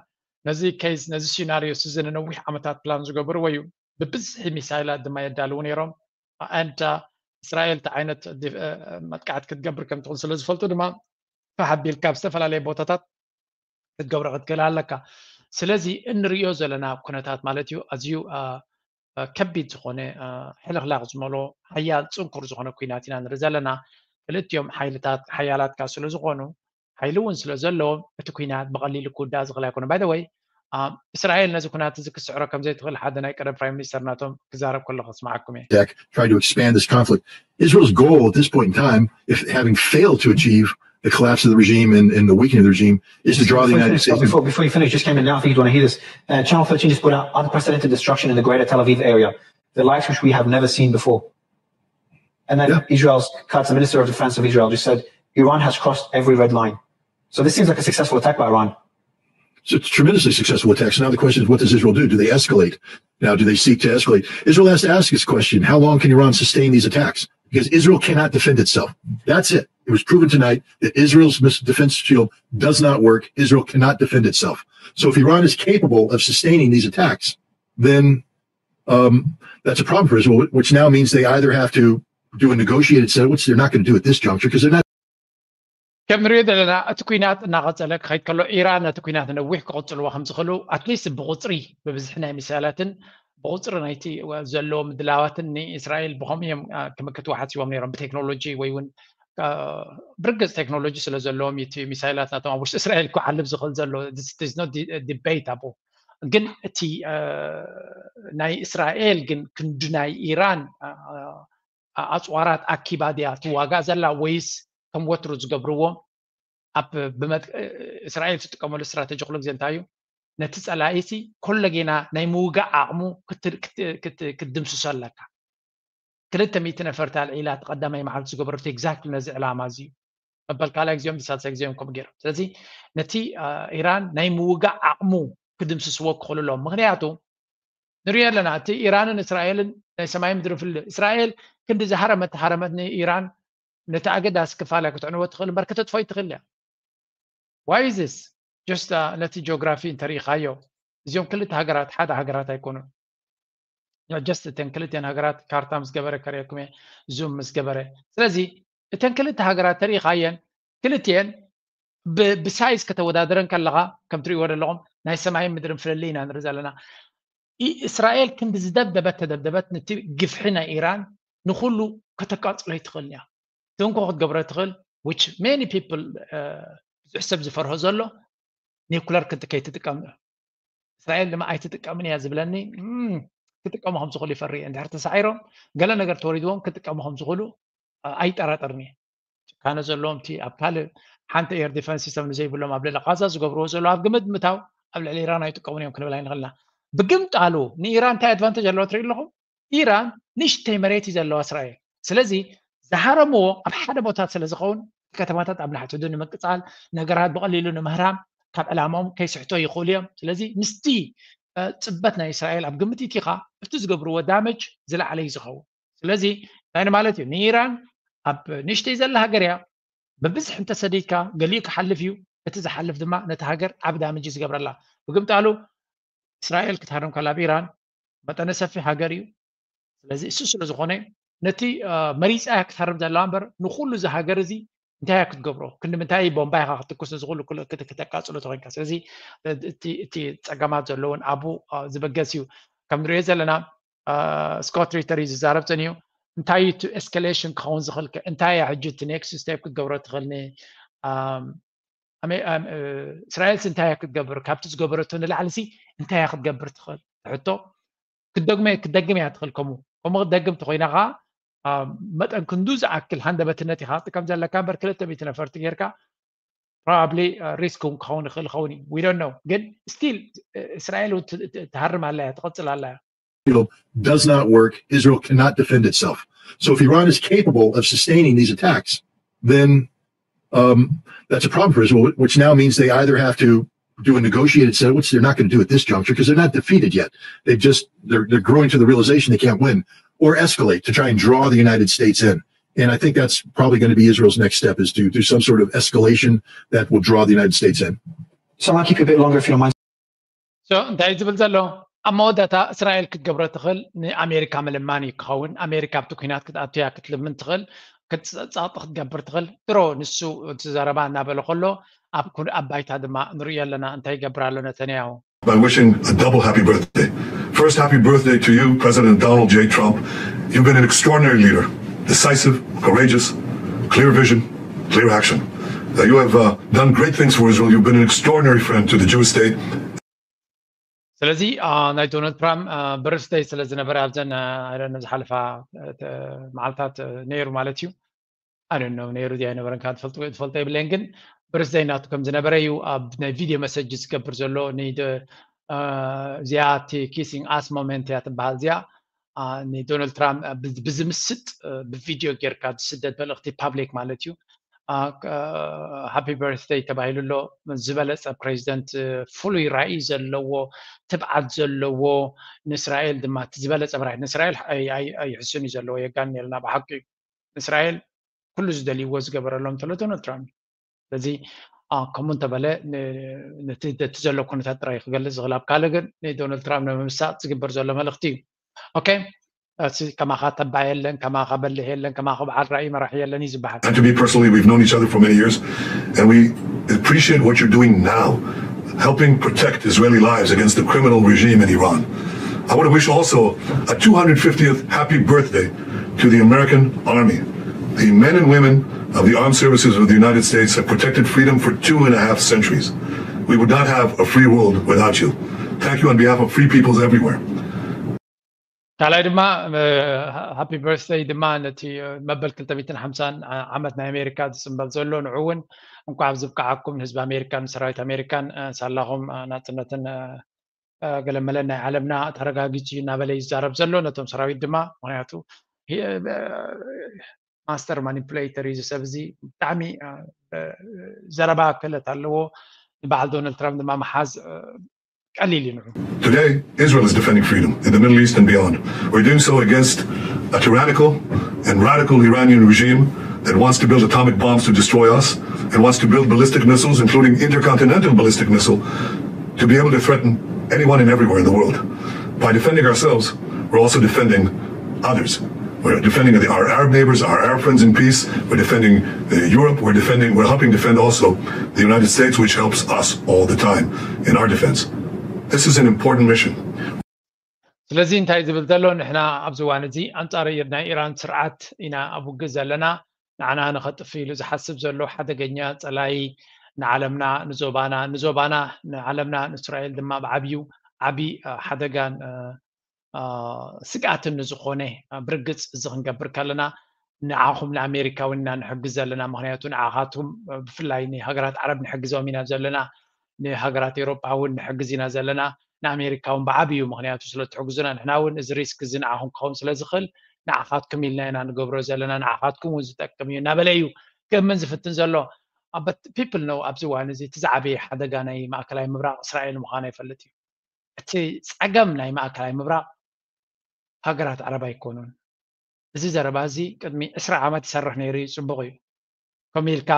ነዚ ኬዝ ነዚ ሲናሪዮ እዚ ንነዊሕ ዓመታት ፕላን ዝገበርዎ እዩ። ብብዝሒ ሚሳይላት ድማ የዳልዉ ነይሮም። ኣንታ እስራኤል እቲ ዓይነት መጥቃዕት ክትገብር ከም ትኽእል ስለ ዝፈልጡ ድማ ፋሕ ኣቢልካ ኣብ ዝተፈላለየ ቦታታት ክትገብሮ ክትክእል ኣለካ። ስለዚ እንሪኦ ዘለና ኩነታት ማለት እዩ ኣዝዩ ከቢድ ዝኾነ ሕልኽላኽ ዝመሎ ሓያል ፅንኩር ዝኾነ ኩናት ኢና ንርኢ ዘለና። ክልቲኦም ሓይልታት ሓያላት ከዓ ስለ ዝኾኑ ሓይሊ እውን ስለ ዘለዎም እቲ ኩናት ብቐሊሉ ክውዳእ ዝኽእል ኣይኮነ። ባይ ወይ እስራኤል ነዚ ኩናት እዚ ክስዕሮ ከም ዘይትኽእል ሓደ ናይ ቀደም ፕራይም ሚኒስተር ናቶም ክዛረብ ከሎ ክስማዓኩም እየ። Trying to expand this conflict. Israel's goal at this point in time, if having failed to achieve the collapse of the regime and, and the weakening of the regime, is to draw the United States. Before, before you finish, just came in now. I think you'd want to hear this. Uh, Channel thirteen just put out unprecedented destruction in the greater Tel Aviv area, the likes which we have never seen before. And then yeah. Israel's Katz, the Minister of Defense of Israel, just said Iran has crossed every red line. So this seems like a successful attack by Iran. So it's a tremendously successful attack. So now the question is, what does Israel do? Do they escalate? Now, do they seek to escalate? Israel has to ask this question: how long can Iran sustain these attacks? Because Israel cannot defend itself. That's it. It was proven tonight that Israel's defense shield does not work. Israel cannot defend itself. So if Iran is capable of sustaining these attacks, then um, that's a problem for Israel, which now means they either have to do a negotiated settlement, which they're not going to do at this juncture because they're not. ከም ንሪኦ ዘለና እቲ ኩናት እናቐፀለ ክኸይድ ከሎ ኢራን ነቲ ኩናት ነዊሕ ክቕፅልዎ ከም ዝኽእሉ ኣትሊስት ብቁፅሪ ብብዝሒ ናይ ሚሳይላትን ብቁፅሪ ናይቲ ዘለዎ ምድላዋትን ንእስራኤል ብኸምኡ እዮም ክምክትዎ ሓሲቦም ነይሮም ብቴክኖሎጂ ወይ እውን ብርግፅ ቴክኖሎጂ ስለ ዘለዎም እቲ ሚሳይላት ናቶም ኣብ ውሽጢ እስራኤል ክዓልብ ዝኽእል ዘሎ ዲቤት ኣቦ ግን እቲ ናይ እስራኤል ግን ክንዲ ናይ ኢራን ኣፅዋራት ኣኪባ ድያ ትዋጋእ ዘላ ወይስ ከም ወትሩ ዝገብርዎ ኣብ እስራኤል ትጥቀመሉ ስትራተጂ ኩሉ ግዜ እንታይ እዩ ነቲ ፀላኢሲ ኮለጌና ናይ ምውጋእ ዓቕሙ ክትድምስሶ ኣለካ። ክልተ ሚእቲ ነፈርቲ ኣልዒላ እቲ ቀዳማይ መዓልቲ ዝገበረቶ ኤግዛክትሊ ነዚ ዕላማ እዚ እዩ። መበል ካልኣይ ግዜኦም ሳልሳይ ግዜኦም ከምኡ ገይሮም። ስለዚ ነቲ ኢራን ናይ ምውጋእ ዓቕሙ ክድምስስዎ ክኽእሉ ኣለዎም። ምክንያቱ ንሪኦ ኣለና እቲ ኢራንን እስራኤልን ናይ ሰማይ ምድሪ ፍል እስራኤል ክንዲ ዝሃረመት ሃረመት ንኢራን ነቲ ኣገዳሲ ክፋላ ክትዕንዎ ትኽእል እምበር ከተጥፎ ይትኽእል እያ። ዋይዝስ ጀስት ነቲ ጂኦግራፊ እንተሪኢኻዮ እዚኦም ክልተ ሃገራት ሓደ ሃገራት ኣይኮኑን። ጀስት እተን ክልተን ሃገራት ካርታ ምስ ገበረ ከርእየኩም እየ ዙም ምስ ገበረ። ስለዚ እተን ክልተ ሃገራት ተሪኢኻየን ክልተን ብሳይዝ ከተወዳደረን ከለኻ ከም ትሪእዎ ዘለኹም ናይ ሰማይን ምድርን ፍልልይ ኢና ንርኢ ዘለና። እስራኤል ክንዲ ዝደብደበት ተደብደበት ነቲ ግፍሒ ናይ ኢራን ንኩሉ ከተቃፅሎ ይትኽእል እያ። ትንኮ ክትገብሮ ትኽእል which many people ብዙሕ ሰብ ዝፈርሆ ዘሎ ኒኩለር ከይትጥቀም እስራኤል ድማ ኣይትጥቀምን እያ ዝብለኒ ክጥቀሙ ከም ዝኽእሉ ይፈሪ እየ። እንድሕር ተሳዒሮም ገለ ነገር ተወሪድዎም ክጥቀሙ ከም ዝኽእሉ ኣይጠራጠርን እየ። ጭካነ ዘለዎም እቲ ኣብ ካልእ ሓንቲ air defense system ንዘይብሎም ኣብ ልዕሊ ቃዛ ዝገብርዎ ዘለዉ ኣብ ግምት ምታው ኣብ ልዕሊ ኢራን ኣይጥቀሙን እዮም ክንብል ኣይንኽእልና። ብግምጣሉ ንኢራን እንታይ advantage ኣለዋ ትርኢ ኣለኹም? ኢራን ንእሽተይ መሬት እዩ ዘለዋ እስራኤል። ስለዚ ዝሃረምዎ ኣብ ሓደ ቦታት ስለ ዝኸውን ከተማታት ኣብ ናሕቲ ንምቅጻል ነገራት ብቐሊሉ ንምህራም ካብ ዕላማኦም ከይስሕቶ ይኽእሉ እዮም። ስለዚ ምስቲ ጽበት ናይ እስራኤል ኣብ ግምት ኢቲኻ እቲ ዝገብርዎ damage ዝለዓለ እዩ ዝኸውን። ስለዚ እንታይ ማለት እዩ? ንኢራን ኣብ ንእሽተይ ዘላ ሃገር እያ። ብብዝሒ እንተሰዲድካ ገሊኡ ክሓልፍ እዩ። እቲ ዝሓልፍ ድማ ነቲ ሃገር ዓብ damage እዩ ዝገብረላ። ብግምጣሉ እስራኤል ክትሃርም ከላ ኣብ ኢራን መጠነ ሰፊሕ ሃገር እዩ። ስለዚ እሱ ስለ ዝኾነ ነቲ መሪፃ ክትሃርም ዘለዋ እምበር ንኩሉ እዚ ሃገር እዚ እንታይ እያ ክትገብሮ? ክንዲ ምንታይ ቦምባ ኢኻ ክትትኩስ ንዝኹሉ ክተቃፅሎ ተኮይንካ? ስለዚ እቲ ፀገማት ዘለውን ኣብኡ ዝበገስ እዩ። ከም ንሪኦ ዘለና ስኮት ሪተር እዩ ዝዛረብ ፀኒዩ። እንታይ እዩ እቲ escalation ክኸውን ዝኽእል? እንታይ እያ ሕጂ እቲ next step ክትገብሮ ትኽእል? እስራኤልስ እንታይ እያ ክትገብር? ካብቲ ዝገበረቶ ንላዕሊ ሲ እንታይ እያ ክትገብር ትኽእል? ሕቶ ክትደግመ ክትደግም እያ ትኽእል። ከምኡ ከምኡ ክትደግም ተኮይና ከዓ መጠን ክንዱ ዝኣክል ሃንደበትነት ኢኻ ክትጥቀም ዘለካ እምበር ክልተ ሚእቲ ነፈርቲ ጌርካ probably risk እውን ክኸውን ይኽእል ይኸውን እዩ። We don't know። ግን still እስራኤል እውን ትሃርም ኣላ እያ፣ ትቐፅል ኣላ እያ። Does not work. Israel cannot defend itself. So if Iran is capable of sustaining these attacks, then um, that's a problem for Israel, which now means they either have to do a negotiated settlement, which they're not going to do at this juncture because they're not defeated yet. They just they're they're growing to the realization they can't win, or escalate to try and draw the United States in. And I think that's probably going to be Israel's next step, is to do some sort of escalation that will draw the United States in. So I'll keep you a bit longer if you don't mind. So እንታይ ዝብል ዘሎ ኣብ መወዳእታ እስራኤል ክትገብሮ ትኽእል ንኣሜሪካ ምልማን እዩ ክኸውን። ኣሜሪካ ኣብቲ ኩናት ክትኣትያ ክትልምን ትኽእል፣ ክትፀቕጢ ክትገብር ትኽእል። ድሮ ንሱ እቲ ዘረባ እናበለ ከሎ ኣብ ኩ- ኣብ ባይታ ድማ ንሪኦ ኣለና እንታይ ይገብር ኣሎ ነተንያሁ። By wishing a double happy birthday. First, happy birthday to you, President Donald J. Trump. You've been an extraordinary leader, decisive, courageous, clear vision, clear action. Uh, you have uh, done great things for Israel. You've been an extraordinary friend to the Jewish state. ስለዚ ናይ ዶናልድ ትራምፕ ብርስደይ ስለ ዝነበረ ኣብዘን ዝሓለፋ መዓልታት ነይሩ ማለት እዩ። ኣነ ነው ነይሩ ድያ ኣይነበረን ካብ ትፈልጡ ትፈልጦ የብለይን፣ ግን ብርስደይ ናቱ ከም ዝነበረ እዩ ኣብ ናይ ቪድዮ መሰጅ ዝገብር ዘሎ። እዚኣ እቲ ኪሲንግ ኣስ ሞመንት እያ ትበሃል። እዚኣ ንዶናልድ ትራምፕ ብዝምስጥ ብቪድዮ ጌርካ ዝስደድ መልእኽቲ ፓብሊክ ማለት እዩ። ሃፒ በርትደይ ተባሂሉ ኣሎ። ዝበለፀ ፕሬዚደንት፣ ፍሉይ ራእይ ዘለዎ፣ ትብዓት ዘለዎ፣ ንእስራኤል ድማ እቲ ዝበለፀ ብራይ ንእስራኤል ኣይሕስን እዩ ዘለዎ። የጋን የልና ብሓቂ እዩ። ንእስራኤል ኩሉ ዝደልይዎ ዝገበረሎም እንተሎ ዶናልድ ትራምፕ። ስለዚ ከምኡ እንተበለ ነቲ ዘሎ ኩነታት ጥራይ ክገልፅ ዝኽእል። ኣብ ካልእ ግን ንዶናልድ ትራምፕ ንምምሳጥ ዝግበር ዘሎ መልእኽቲ እዩ። ኦኬ፣ ከማኻ ተባ የለን፣ ከማኻ በልሕ የለን፣ ከማኻ በዓል ራእይ መራሒ የለን እዩ ዝበሃል። And to me personally, we've known each other for many years, and we appreciate what you're doing now, helping protect Israeli lives against the criminal regime in Iran. I want to wish also a two hundred fiftieth happy birthday to the American Army, the men and women of the armed services of the United States have protected freedom for two and a half centuries. We would not have a free world without you. Thank you on behalf of free peoples everywhere. ካልኣይ ድማ ሃፒ በርትደይ ድማ ነቲ መበል ክልተ ሚእትን ሓምሳን ዓመት ናይ ኣሜሪካ ዝፅንበል ዘሎ ንዑ እውን እንኳዕ ኣብ ዝብቅዓኩም ንህዝቢ ኣሜሪካን ንሰራዊት ኣሜሪካን ሳላኹም ናፅነትን ገለመለን ናይ ዓለምና ተረጋጊፁ እዩ እናበለ እዩ ዝዛረብ ዘሎ ነቶም ሰራዊት ድማ። ምክንያቱ ማስተር ማኒፕሌተር እዩ እዚ ሰብ እዚ። ብጣዕሚ ዘረባ ክእለት ኣለዎ። ንበዓል ዶናልድ ትራምፕ ድማ ምሓዝ ቀሊል እዩ ንዑ። Today, Israel is defending freedom in the Middle East and beyond. We're doing so against a tyrannical and radical Iranian regime that wants to build atomic bombs to destroy us and wants to build ballistic missiles, including intercontinental ballistic missile, to be able to threaten anyone and everywhere in the world. By defending ourselves, we're also defending others. We're defending the, our Arab neighbors, our Arab friends in peace. We're defending uh, Europe. We're defending, we're helping defend also the United States, which helps us all the time in our defense. This is an important mission. ስለዚ እንታይ ዝብል ዘሎ ንሕና ኣብዚ እዋን እዚ ኣንፃር ናይ ኢራን ስርዓት ኢና ኣብ ውግእ ዘለና። ንዓና ንኸጥፍ ኢሉ ዝሓስብ ዘሎ ሓደገኛ ፀላይ ንዓለምና ንዞባና ንዞባና ንዓለምና ንእስራኤል ድማ ብዓብዩ ዓብዪ ሓደጋን ስግኣትን ንዝኾነ ብርግፅ እዚ ክንገብር ከለና ንዓኹም ንኣሜሪካ እውን ኢና ንሕግዝ ዘለና። ምክንያቱ ንዓኻትኩም ብፍላይ ንሃገራት ዓረብ ንሕግዞም ኢና ዘለና፣ ንሃገራት ኤሮጳ እውን ንሕግዝ ኢና ዘለና፣ ንኣሜሪካ እውን ብዓብዩ ምክንያቱ ስለትሕግዙና ንሕና እውን እዚ ሪስክ እዚ ንዓኹም ክኸውን ስለዝኽእል ንዓኻትኩም ኢልና ኢና ንገብሮ ዘለና፣ ንዓኻትኩም እውን ዝጠቅም እዩ እናበለ እዩ ክእምን ዝፍትን ዘሎ። But people know ኣብዚ እዋን እዚ እቲ ዝዓበየ ሓደጋ ናይ ማእከላይ ምብራቕ እስራኤል ምዃና ይፈልጥ እዩ። እቲ ጸገም ናይ ማእከላይ ምብራቕ ሃገራት ዓረብ ኣይኮኑን። እዚ ዘረባ እዚ ቅድሚ ዕስራ ዓመት ይሰርሕ ነይሩ እዩ፣ ጽቡቕ እዩ። ከምኡ ኢልካ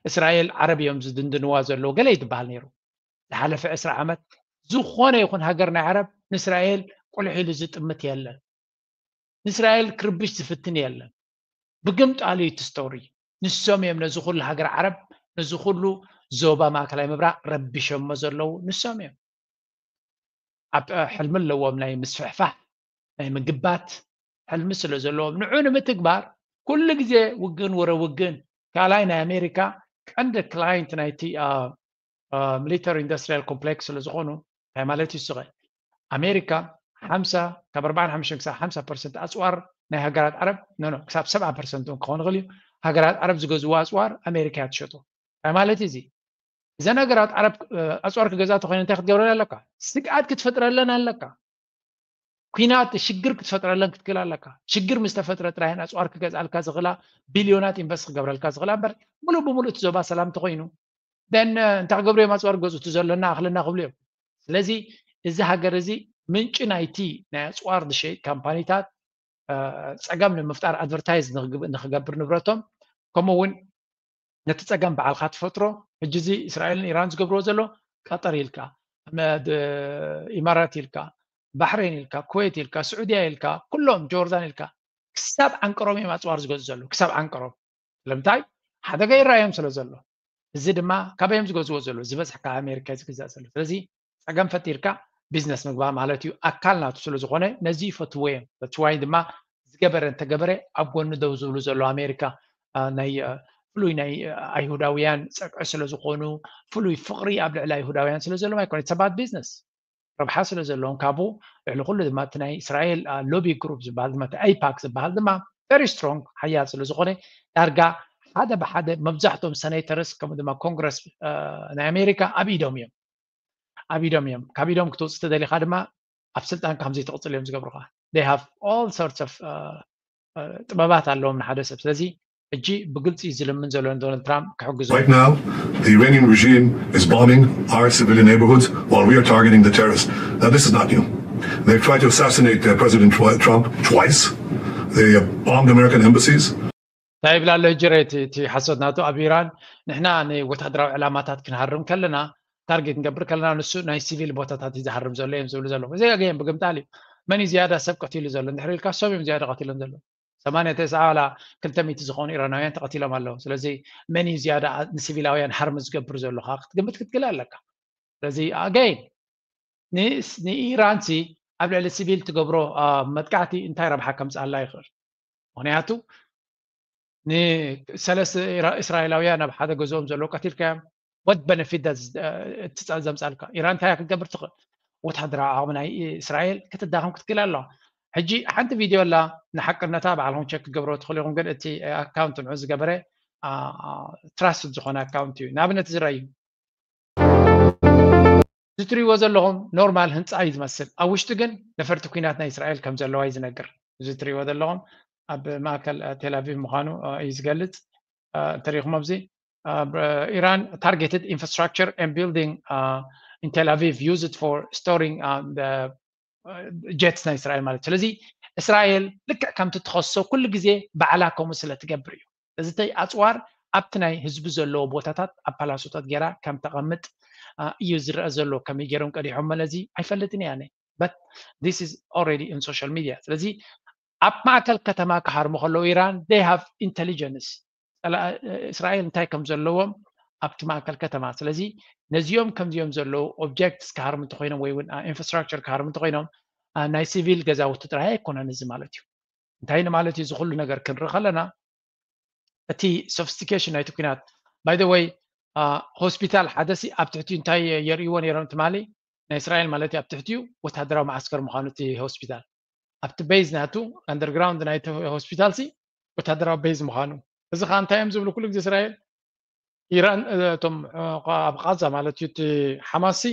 እስራኤል ዓረብ እዮም ዝድንድንዋ ዘለዉ ገለ እዩ ዝበሃል ነይሩ። ዝሓለፈ ዕስራ ዓመት ዝኾነ ይኹን ሃገር ናይ ዓረብ ንእስራኤል ቁልሕ ኢሉ ዝጥምት የለን። ንእስራኤል ክርብሽ ዝፍትን የለን። ብግምጣሉ እዩ እቲ ስቶሪ። ንሶም እዮም ነዚ ኩሉ ሃገር ዓረብ፣ ነዚ ኩሉ ዞባ ማእከላይ ምብራቕ ረቢሾሞ ዘለዉ ንሶም እዮም። ኣብ ሕልሚ ኣለዎም ናይ ምስፍሕፋሕ ናይ ምግባት ሕልሚ ስለ ዘለዎም ንዑ ንምትግባር ኩሉ ግዜ ውግን ወረ ውግን። ካልኣይ ናይ ኣሜሪካ ቀንዲ ክላይንት ናይቲ ሚሊተሪ ኢንዱስትሪያል ኮምፕሌክስ ስለ ዝኾኑ እንታይ ማለት እዩ ስኸ ኣሜሪካ ሓምሳ ካብ ኣርባዓን ሓሙሽተን ክሳብ ሓምሳ ፐርሰንት ኣፅዋር ናይ ሃገራት ዓረብ ኖ ኖ ክሳብ ሰብዓ ፐርሰንት እውን ክኸውን ይኽእል እዩ። ሃገራት ዓረብ ዝገዝዎ ኣፅዋር ኣሜሪካ እያ ትሸጦ። እንታይ ማለት እዩ እዚ? እዘን ሃገራት ዓረብ ኣፅዋር ክገዛ ተኮይነ እንታይ ክትገብረላ ኣለካ? ስግኣት ክትፈጥረለን ኣለካ። ኩናት ሽግር ክትፈጥረለን ክትክእል ኣለካ። ሽግር ምስ ተፈጥረ ጥራይን ኣፅዋር ክገዝኣልካ ዝኽእላ ቢልዮናት ኢንቨስት ክገብረልካ ዝኽእላ እምበር ሙሉእ ብሙሉእ እቲ ዞባ ሰላም ተኮይኑ ደን እንታይ ክገብሩ እዮም ኣፅዋር ገዙ እቲ ዘሎና ኣኽልና ክብሉ እዮም። ስለዚ እዚ ሃገር እዚ ምንጪ ናይቲ ናይ ኣፅዋር ዝሸይጥ ካምፓኒታት ፀገም ንምፍጣር ኣድቨርታይዝ ንክገብር ንብረቶም ከምኡ እውን ነቲ ፀገም በዓልካ ትፈጥሮ። ሕጂ እዚ እስራኤልን ኢራን ዝገብርዎ ዘሎ ቀጠር ኢልካ ኢማራት ኢልካ ባሕሬን ኢልካ ኩዌት ኢልካ ስዑድያ ኢልካ ኩሎም ጆርዳን ኢልካ ክሳብ ዓንቀሮም እዮም ኣፅዋር ዝገዙ ዘለዉ ክሳብ ዓንቀሮም። ስለምንታይ ሓደጋ ይረኣዮም ስለ ዘሎ። እዚ ድማ ካበይ እዮም ዝገዝዎ ዘለዉ ዝበዝሕ ካብ ኣሜሪካ እዩ ዝግዛእ ዘሎ። ስለዚ ፀገም ፈጢርካ ቢዝነስ ምግባር ማለት እዩ ኣካል ናቱ ስለ ዝኾነ ነዚ ይፈትዎ እዮም። በትዋይ ድማ ዝገበረ እንተገበረ ኣብ ጎኒ ደው ዝብሉ ዘለዉ ኣሜሪካ ናይ ፍሉይ ናይ ኣይሁዳውያን ፀግዒ ስለ ዝኾኑ ፍሉይ ፍቕሪ ኣብ ልዕሊ ኣይሁዳውያን ስለ ዘለዎም ኣይኮነ ሰባት ቢዝነስ ረብሓ ስለ ዘለዎም ካብኡ ልዕሊ ኩሉ ድማ እቲ ናይ እስራኤል ሎቢ ግሩፕ ዝበሃል ድማ እቲ ኣይፓክ ዝበሃል ድማ ቨሪ ስትሮንግ ሓያል ስለ ዝኾነ ዳርጋ ሓደ ብሓደ መብዛሕትኦም ሰኔተርስ ከምኡ ድማ ኮንግረስ ናይ ኣሜሪካ ኣብ ኢዶም እዮም ኣብ ኢዶም እዮም ካብ ኢዶም ክትወፅእ ተደሊካ ድማ ኣብ ስልጣንካ ከምዘይትቕፅል እዮም ዝገብሩካ they have all sorts of ጥበባት ኣለዎም ንሓደ ሰብ ስለዚ ሕጂ ብግልፂ እዩ ዝልምን ዘሎ ንዶናልድ ትራምፕ ክሕግዞ Right now, the Iranian regime is bombing our civilian neighborhoods while we are targeting the terrorists. Now, this is not new. They've tried to assassinate uh, President Twi- Trump twice. They uh, bombed American embassies. እንታይ ይብል ኣሎ ሕጂ ሬ እቲ ሓሶት ናቱ ኣብ ኢራን ንሕና ንወታደራዊ ዕላማታት ክንሃርም ከለና ታርጌት ክንገብር ከለና ንሱ ናይ ሲቪል ቦታታት እዩ ዝሃርም ዘሎ እዮም ዝብሉ ዘለዉ እዚ ኣገየም ብግምጣል እዩ መን እዩ ዝያዳ ሰብ ቀቲሉ ዘሎ እንድሕር ኢልካ እሶም እዮም ዝያዳ ቀቲሎም ዘለዉ ሰማንያ ተስዓ ዋላ ክልተ ሚእቲ ዝኾኑ ኢራናውያን ተቐቲሎም ኣለዉ ስለዚ መን እዩ ዝያዳ ንሲቪላውያን ሃርም ዝገብር ዘሎ ከዓ ክትግምት ክትክእል ኣለካ ስለዚ ኣገይን ንኢራን ሲ ኣብ ልዕሊ ሲቪል ትገብሮ መጥቃዕቲ እንታይ ረብሓ ከምፅኣላ ይኽእል ምክንያቱ ንሰለስተ እስራኤላውያን ኣብ ሓደ ገዝኦም ዘለዉ ቀቲልካዮም what benefit does እቲ ዘምፃልካ ኢራን እንታይ ክትገብር ትኽእል ወታደራዊ ዓቕሚ ናይ እስራኤል ክትዳኸም ክትክእል ኣለዋ ሕጂ ሓንቲ ቪድዮ ኣላ ንሓቅነታ ባዕልኩም ቸክ ክትገብሮ ትኽእሉ ኢኹም ግን እቲ ኣካውንት ንዑ ዝገበረ ትራስት ዝኾነ ኣካውንት እዩ ንኣብነት ዝረኣዩ እዚ ትሪእዎ ዘለኹም ኖርማል ህንፃ እዩ ዝመስል ኣብ ውሽጢ ግን ነፈርቲ ኩናት ናይ እስራኤል ከም ዘለዋ እዩ ዝነግር እዚ ትሪእዎ ዘለኹም ኣብ ማእከል ቴላቪቭ ምዃኑ እዩ ዝገልፅ እንተሪኢኹም ኣብዚ ኢራን targeted infrastructure and building in Tel Aviv used for storing jets ናይ እስራኤል ማለት ስለዚ እስራኤል ልክዕ ከምቲ ትኸሶ ኩሉ ግዜ ባዕላ ከምኡ ስለ ትገብር እዩ እዚ ኣፅዋር ኣብቲ ናይ ህዝቢ ዘለዎ ቦታታት ኣብ ፓላሶታት ገይራ ከም ተቐምጥ እዩ ዝረአ ዘሎ ከመይ ገይሮም ቀዲሖሞ ነዚ ኣይፈልጥን እየ ኣነ but this is already in social media ስለዚ ኣብ ማእከል ከተማ ክሃርሙ ከለዉ ኢራን they have intelligence እስራኤል እንታይ ከም ዘለዎም ኣብቲ ማእከል ከተማ ስለዚ ነዚኦም ከምዚኦም ዘለዉ objects ክሃርሙ እንተኮይኖም ወይ እውን infrastructure ክሃርሙ እንተኮይኖም ናይ ሲቪል ገዛውቲ ጥራይ ኣይኮነን እዚ ማለት እዩ እንታይ ንማለት እዩ እዚ ኩሉ ነገር ክንርኢ ከለና እቲ sophistication ናይቲ ኩናት by the way hospital ሓደ ሲ ኣብ ትሕቲኡ እንታይ የርእይዎ ነይሮም ትማሊ ናይ እስራኤል ማለት ኣብ ትሕቲኡ ወታደራዊ መዓስከር ምዃኑ እቲ hospital ኣብቲ ቤዝ ናቱ underground ናይቲ ሆስፒታል ሲ ወታደራዊ ቤዝ ምዃኑ። እዚ ከዓ እንታይ እዮም ዝብሉ ኩሉ ግዜ እስራኤል? ኢራን እቶም ኣብ ቃዛ ማለት እዩ እቲ ሓማሲ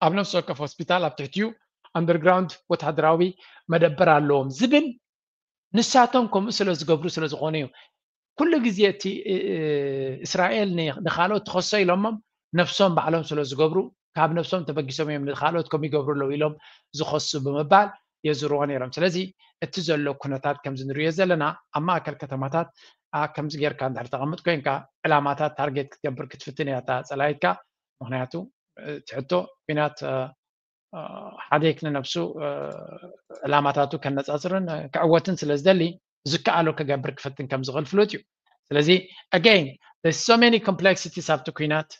ኣብ ነፍሲ ወከፍ ሆስፒታል ኣብ ትሕቲኡ underground ወታደራዊ መደበር ኣለዎም ዝብል ንሳቶም ከምኡ ስለ ዝገብሩ ስለ ዝኾኑ እዩ። ኩሉ ግዜ እቲ እስራኤል ንካልኦት ትኸሶ ኢሎሞም ነፍሶም ባዕሎም ስለ ዝገብሩ ካብ ነፍሶም ተበጊሶም እዮም ንካልኦት ከም ይገብሩ ኣለዉ ኢሎም ዝኸሱ ብምባል የዝርዎ ነይሮም። ስለዚ እቲ ዘሎ ኩነታት ከምዚ ንሪኦ ዘለና ኣብ ማእከል ከተማታት ከምዚ ጌርካ እንድሕር ተቐምጥ ኮይንካ ዕላማታት ታርጌት ክትገብር ክትፍትን እያ እታ ጸላኢትካ። ምክንያቱ እቲ ሕቶ ኲናት ሓደ ክሊ ነብሱ ዕላማታቱ ከነጻጽርን ክዕወትን ስለ ዝደሊ ዝከኣሎ ክገብር ክፍትን ከም ዝኽእል ፍሉጥ እዩ። ስለዚ again so many complexities ኣብቲ ኲናት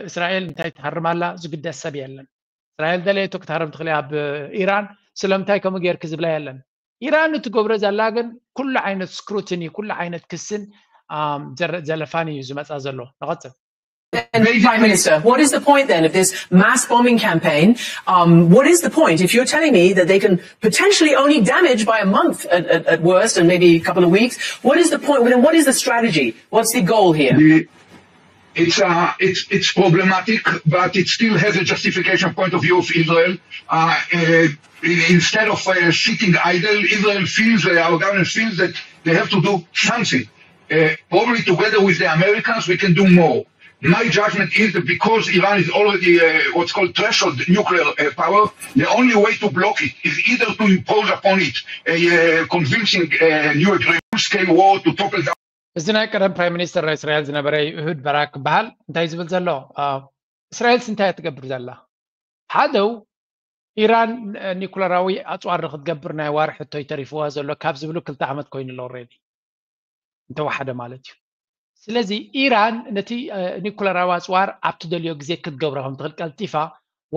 እስራኤል እንታይ ትሃርም ኣላ ዝግደስ ሰብ የለን። እስራኤል ደለየቶ ክትሃርም ትኽእል ኣብ ኢራን ስለምንታይ ከምኡ ጌርክ ዝብላ የለን። ኢራን እትገብሮ ዘላ ግን ኩሉ ዓይነት scrutiny ኩሉ ዓይነት ክስን ዘለፋን እዩ ዝመፃ ዘሎ። ንቐፅል። And Prime Minister, what is the point then of this mass bombing campaign? Um, what is the point if you're telling me that they can potentially only damage by a month at, at, at worst and maybe a couple of weeks? What is the point? Then what is the strategy? What's the goal here? The, it's, uh, it's, it's problematic, but it still has a justification point of view of Israel. Uh, uh, instead of uh, sitting idle, Israel feels, uh, our government feels that they have to do something. Uh, probably together with the Americans, we can do more. My judgment is that because Iran is already uh, what's called threshold nuclear uh, power, the only way to block it is either to impose upon it a uh, convincing uh, new agreement, scale war to topple down. እዚ ናይ ቀደም ፕራይም ሚኒስተር ናይ እስራኤል ዝነበረ እሁድ በራክ ክበሃል እንታይ ዝብል ዘሎ እስራኤልስ እንታይ ትገብር ዘላ? ሓደው ኢራን ኒኩለራዊ ኣፅዋር ንክትገብር ናይ ዋር ሕቶይ ተሪፍዋ ዘሎ ካብ ዝብሉ ክልተ ዓመት ኮይኑ ኣሎ already እንተወሓደ ማለት እዩ። ስለዚ ኢራን ነቲ ኒኩለራዊ ኣፅዋር ኣብ ትደልዮ ግዜ ክትገብሮ ከም ትኽእል ቀልጢፋ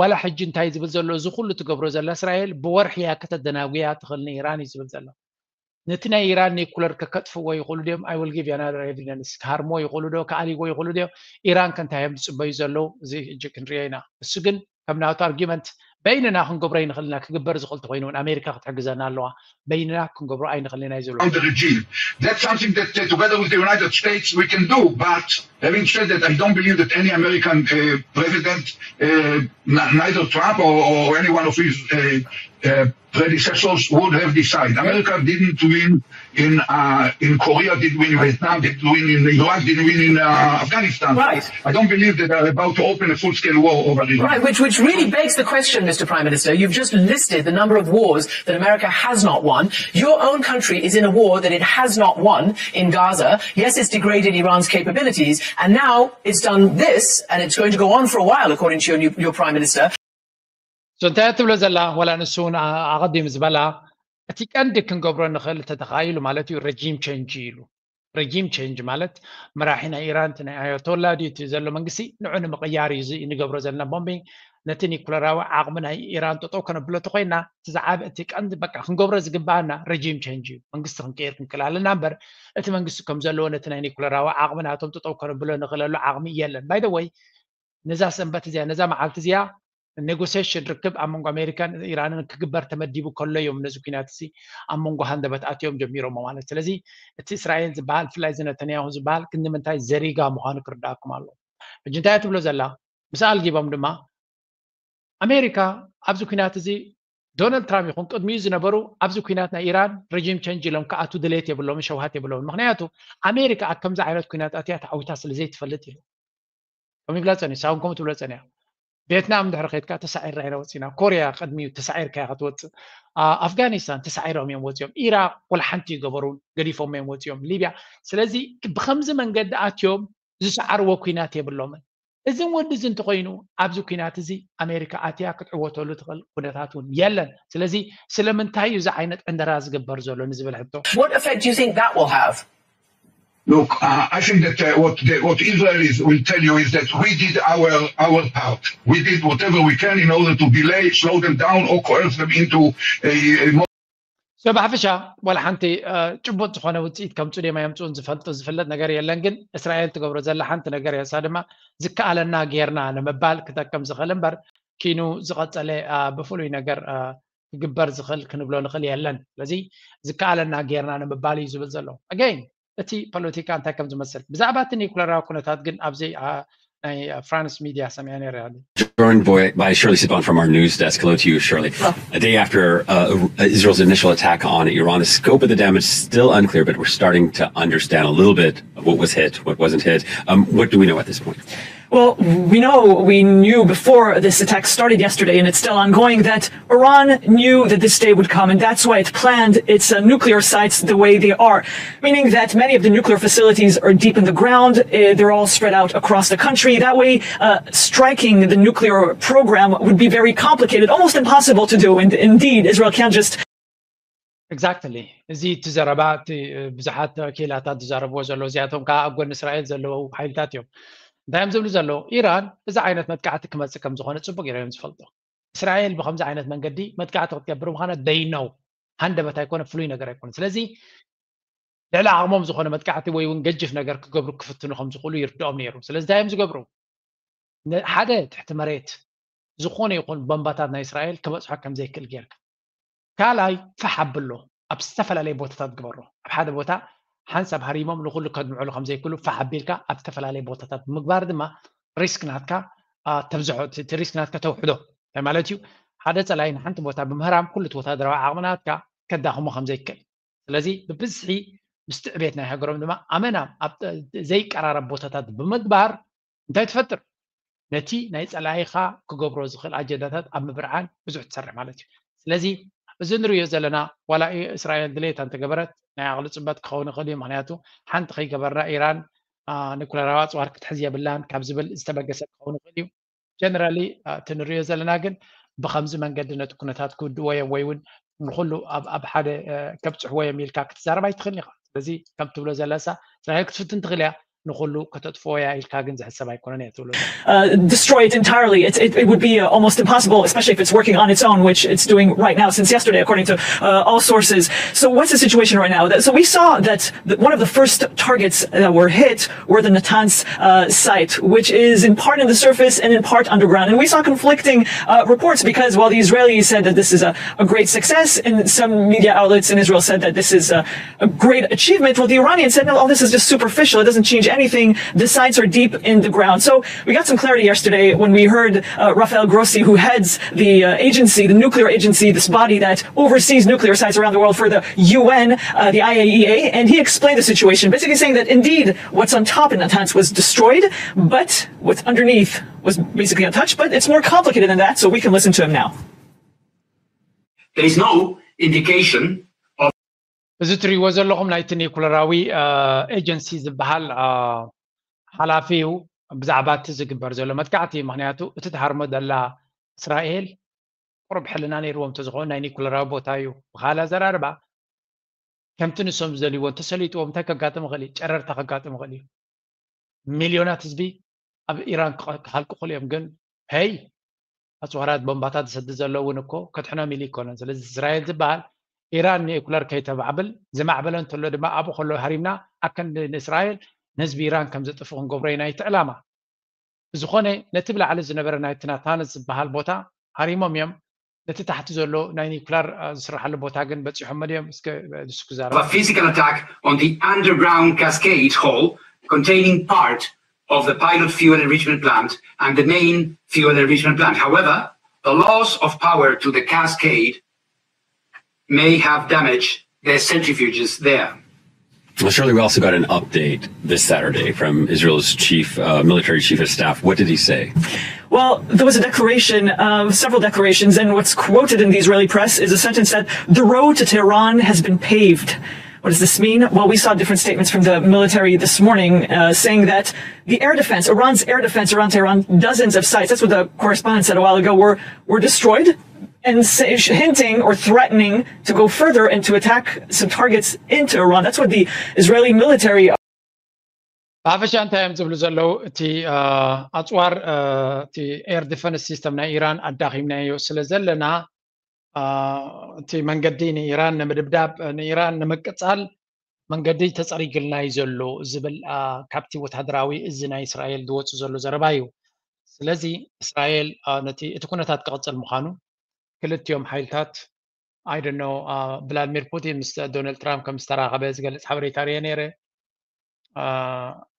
ዋላ ሕጂ እንታይ ዝብል ዘሎ እዚ ኩሉ ትገብሮ ዘላ እስራኤል ብወርሒ እያ ከተደናጉያ ትኽእል ንኢራን እዩ ዝብል ዘሎ። ነቲ ናይ ኢራን ኒኩለር ከከጥፍዎ ይኽእሉ ድዮም? I will give you another evidence። ክሃርሞ ይኽእሉ ዶ? ክኣልይዎ ይኽእሉ ድዮም? ኢራን ከ እንታይ እዮም ዝፅበዩ ዘለዉ? እዚ ሕጂ ክንሪኦ ኢና። እሱ ግን ከም ናቱ ኣርጊመንት በይንና ክንገብሮ ይንኽእል ኢና። ክግበር ዝኽእል ተኮይኑ እውን ኣሜሪካ ክትሕግዘና ኣለዋ። በይንና ክንገብሮ ኣይንኽእል ኢና እዩ ዝብሉ። The regime. That's something that uh, together with the United States we can do. But having said that, I don't believe that any American uh, president, uh, neither Trump or, or any one of his uh, uh, predecessors would have decided. America didn't win in uh, in Korea, didn't win in Vietnam, didn't win in Iraq, didn't win in uh, Afghanistan. Right. I don't believe that they're about to open a full-scale war over Iran. Right, which, which really begs the question, Mister Prime Minister. You've just listed the number of wars that America has not won. Your own country is in a war that it has not won in Gaza. Yes, it's degraded Iran's capabilities, and now it's done this, and it's going to go on for a while, according to your, new, your Prime Minister. So እንታይ ትብሎ ዘላ? ወላ ንሱ እውን ኣቐዲሙ ዝበላ እቲ ቀንዲ ክንገብሮ ንኽእል ተተኻኢሉ ማለት እዩ regime change ኢሉ። Regime change ማለት መራሒ ናይ ኢራን እቲ ናይ ኣያቶላ ድዩ እቲ ዘሎ መንግስቲ ንዑ ንምቕያር እዩ ንገብሮ ዘለና bombing። ነቲ ኒኩለራዊ ዓቕሚ ናይ ኢራን ጠጠው ከነብሎ ተኮይና እቲ ዝዓበ እቲ ቀንዲ በቃ ክንገብሮ ዝግባኣና regime change እዩ። መንግስቲ ክንቅይር ክንክእል ኣለና እምበር እቲ መንግስቲ ከም ዘለዎ ነቲ ናይ ኒኩለራዊ ዓቕሚ ናቶም ጠጠው ከነብሎ ንኽእለሉ ዓቕሚ የለን። By the way ነዛ ሰንበት እዚኣ ነዛ መዓልቲ እዚኣ negotiation ርክብ ኣብ መንጎ ኣሜሪካን ኢራንን ክግበር ተመዲቡ ከሎ እዮም ነዚ ኩናት እዚ ኣብ መንጎ ሃንደበት ኣትዮም ጀሚሮሞ ማለት። ስለዚ እቲ እስራኤል ዝበሃል ብፍላይ እዚ ነተንያሁ ዝበሃል ክንዲ ምንታይ ዘሪጋ ምዃኑ ክርዳእኩም ኣለዎ። ሕጂ እንታይ ትብሎ ዘላ? ምስ ኣልጊቦም ድማ ኣሜሪካ ኣብዚ ኩናት እዚ ዶናልድ ትራምፕ ይኹን ቅድሚኡ ዝነበሩ ኣብዚ ኩናት ናይ ኢራን regime change ኢሎም ክኣቱ ድሌት የብሎምን ሸውሃት የብሎምን። ምክንያቱ ኣሜሪካ ኣብ ከምዚ ዓይነት ኩናት ኣትያ ተዓዊታ ስለ ዘይትፈልጥ ኢሉ ከም ይብላ ጸኒሑ ሳውን ከምኡ ትብሎ ጸኒያ። ቬትናም እንድሕር ከድካ ተሳዒርና ኢና ወፂና። ኮርያ ቅድሚኡ ተሳዒርካ ኢኻ ትወፅእ። ኣፍጋኒስታን ተሳዒሮም እዮም ወፂኦም። ኢራቅ ወላ ሓንቲ ይገበሩን ገዲፎም እዮም ወፂኦም። ሊብያ ስለዚ ብከምዚ መንገዲ ኣትዮም ዝሰዓርዎ ኩናት የብሎምን። እዚ ወዲ እዚ እንተኮይኑ ኣብዚ ኩናት እዚ ኣሜሪካ ኣትያ ክትዕወተሉ ትኽእል ኩነታት እውን የለን። ስለዚ ስለምንታይ እዩ እዚ ዓይነት ዕንደራ ዝግበር ዘሎ ንዝብል ሕቶ? What effect do you think that will have? Look, uh, I think that uh, what the, what Israel is, will tell you is that we did our our part. We did whatever we can in order to delay, slow them down, or coerce them into a, a more So ብሓፈሻ ዋላ ሓንቲ ጭቡጥ ዝኾነ ውፅኢት ከምፁ ደማ የምፅኡን ዝፈልጡ ዝፍለጥ ነገር የለን። ግን እስራኤል ትገብሮ ዘላ ሓንቲ ነገር እያ። እሳ ድማ ዝከኣለና ጌርና ንምባል ክጠቅም ዝኽእል እምበር ኪኑ ዝቐፀለ ብፍሉይ ነገር ክግበር ዝኽእል ክንብሎ ንኽእል የለን። ስለዚ ዝከኣለና ጌርና ንምባል እዩ ዝብል ዘሎ። ኣገይን እቲ ፖለቲካ እንታይ ከም ዝመስል ብዛዕባ እቲ ኒኩለራዊ ኩነታት ግን ኣብዚ ናይ ፍራንስ ሚድያ ሰሚዐ ነይረ። Joined by Shirley Sibon from our news desk. Hello to you, Shirley. A day after uh, Israel's initial attack on Iran, the scope of the damage is still unclear, but we're starting to understand a little bit of what was hit, what wasn't hit. Um, what do we know at this point? Well, we know, we knew before this attack started yesterday, and it's still ongoing, that Iran knew that this day would come, and that's why it planned its uh, nuclear sites the way they are, meaning that many of the nuclear facilities are deep in the ground. Uh, they're all spread out across the country. That way, uh, striking the nuclear program would be very complicated, almost impossible to do. And indeed, Israel can't just Exactly. እዚ እቲ ዘረባ እቲ ብዙሓት ክኢላታት ዝዛረብዎ ዘለዉ፣ እዚኣቶም ከዓ ኣብ ጎኒ እስራኤል ዘለዉ ሓይልታት እዮም። እንታይ እዮም ዝብሉ ዘለዉ? ኢራን እዚ ዓይነት መጥቃዕቲ ክመፅእ ከም ዝኾነ ፅቡቅ ገይሮም ዝፈልጡ። እስራኤል ብከምዚ ዓይነት መንገዲ መጥቃዕቲ ክትገብር ምዃና ደይነው ሃንደበት ኣይኮነ፣ ፍሉይ ነገር ኣይኮነ። ስለዚ ልዕሊ ዓቕሞም ዝኾነ መጥቃዕቲ ወይ እውን ገጅፍ ነገር ክገብሩ ክፍትኑ ከም ዝኽእሉ ይርድኦም ነይሩ። ስለዚ እንታይ እዮም ዝገብሩ? ሓደ ትሕቲ መሬት ዝኾነ ይኹን ቦምባታት ናይ እስራኤል ክበፅሖ ከም ዘይክእል ጌርካ፣ ካልኣይ ፋሕ ኣብሎ፣ ኣብ ዝተፈላለየ ቦታታት ግበሮ። ኣብ ሓደ ቦታ ሓንሳብ ሃሪሞም ንኩሉ ከድምዕሉ ከም ዘይክእሉ ፋሕ ኣቢልካ ኣብ ዝተፈላለየ ቦታታት ብምግባር ድማ ሪስክ ናትካ ተብዝሖ፣ እቲ ሪስክ ናትካ ተውሕዶ። እንታይ ማለት እዩ? ሓደ ፀላኢ ንሓንቲ ቦታ ብምህራም ኩሉ እቲ ወታደራዊ ዓቕሚ ናትካ ከዳኽሞ ከም ዘይክእል። ስለዚ ብብዝሒ ምስቲ ዕቤት ናይ ሃገሮም ድማ ኣመና ኣብ ዘይቀራረብ ቦታታት ብምግባር እንታይ ትፈጥር? ነቲ ናይ ፀላኢኻ ክገብሮ ዝኽእል ኣጀንዳታት ኣብ ምብርዓን ብዙሕ ትሰርሕ ማለት እዩ። ስለዚ እዚ ንሪኦ ዘለና ዋላ እስራኤል ድሌታ እንተገበረት ናይ ዓቕሊ ፅበት ክኸውን ይኽእል እዩ። ምክንያቱ ሓንቲ ከይገበርና ኢራን ኒኩለራዊ ኣፅዋር ክትሕዝ የብላን ካብ ዝብል ዝተበገሰ ክኸውን ይኽእል እዩ። ጀነራሊ እቲ ንሪኦ ዘለና ግን ብከምዚ መንገዲ ነቲ ኩነታት ክውድዎ እዮም ወይ እውን ንኩሉ ኣብ ሓደ ከብፅሕዎ እዮም ኢልካ ክትዛረብ ኣይትኽእልን ኢኻ። ስለዚ ከም ትብሎ ዘለሳ እስራኤል ክትፍትን ትኽእል እያ፣ ንኩሉ ከተጥፍኦ እያ ኢልካ ግን ዝሕሰብ ኣይኮነን እየ ትብሎ። Destroy it entirely. It, it, it would be uh, almost impossible, especially if it's working on its own, which it's doing right now since yesterday, according to uh, all sources. So what's the situation right now? So we saw that one of the first targets that were hit were the Natanz uh, site, which is in part in the surface and in part underground. And we saw conflicting uh, reports because while the Israelis said that this is a, a great success, and some media outlets in Israel said that this is a, a great achievement, well, the Iranians said, no, all this is just superficial. It doesn't change anything. The sites are deep in the ground. So we got some clarity yesterday when we heard uh, Rafael Grossi, who heads the uh, agency, the nuclear agency, this body that oversees nuclear sites around the world for the U N, uh, the I A E A, and he explained the situation, basically saying that indeed what's on top in Natanz was destroyed, but what's underneath was basically untouched, but it's more complicated than that, so we can listen to him now. There is no indication of እዚ ትሪእዎ ዘለኹም ናይቲ ኒኩለራዊ ኤጀንሲ ዝበሃል ሓላፊ እዩ። ብዛዕባ እቲ ዝግበር ዘሎ መጥቃዕቲ፣ ምክንያቱ እቲ ትሃርሞ ዘላ እስራኤል ቁሩብ ሕልና ነይርዎም እንተዝኾኑ ናይ ኒኩለራዊ ቦታ እዩ። ብካልእ ኣዘራርባ ከምቲ ንሶም ዝደልይዎ እንተሰሊጥዎም እንታይ ከጋጥም ይኽእል እዩ? ጨረርታ ከጋጥም ይኽእል እዩ። ሚልዮናት ህዝቢ ኣብ ኢራን ክሃልቁ ይኽእሉ እዮም። ግን ሄይ ኣፅዋራት ቦምባታት ዝሰድድ ዘሎ እውን እኮ ከድሕኖም ኢሉ ኣይኮነን። ስለዚ እስራኤል ዝበሃል ኢራን ኒኩለር ከይተማዕብል ዝማዕበለ እንተሎ ድማ ኣብኡ ከሎ ሃሪምና ኣከንዲ ንእስራኤል ንህዝቢ ኢራን ከም ዘጥፉ ክንገብሮ ኢና እቲ ዕላማ። ብዝኾነ ነቲ ብላዕሊ ዝነበረ ናይቲ ናታንዝ ዝበሃል ቦታ ሃሪሞም እዮም። ነቲ ታሕቲ ዘሎ ናይ ኒኩለር ዝስርሓሉ ቦታ ግን በፂሖም ድዮም? እስከ ንሱ ክዛረብ። A physical attack on the underground cascade hall containing part of the pilot fuel enrichment plant and the main fuel enrichment plant. However, the loss of power to the cascade may have damaged their centrifuges there. Well, Shirley, we also got an update this Saturday from Israel's chief, uh, military chief of staff. What did he say? Well, there was a declaration, uh, several declarations, and what's quoted in the Israeli press is a sentence that the road to Tehran has been paved. What does this mean? Well, we saw different statements from the military this morning uh, saying that the air defense, Iran's air defense around Tehran, dozens of sites, that's what the correspondent said a while ago, were, were destroyed, and say, hinting or threatening to go further and to attack some targets into Iran. That's what the Israeli military ብሓፈሻ እንታይ እዮም ዝብሉ ዘለዉ? እቲ ኣፅዋር እቲ air defense system ናይ ኢራን ኣዳኺምናዮ ስለ ዘለና እቲ መንገዲ ንኢራን ንምድብዳብ ንኢራን ንምቅፃል መንገዲ ተፀሪግልና እዩ ዘሎ ዝብል ካብቲ ወታደራዊ እዚ ናይ እስራኤል ዝወፁ ዘሎ ዘረባ እዩ። ስለዚ እስራኤል ነቲ እቲ ኩነታት ክቕፅል ምዃኑ ክልቲኦም ሓይልታት I don't know, ቭላድሚር ፑቲን ምስ ዶናልድ ትራምፕ ከም ዝተራኸበ ዝገልጽ ሓበሬታ ርየ ነይረ።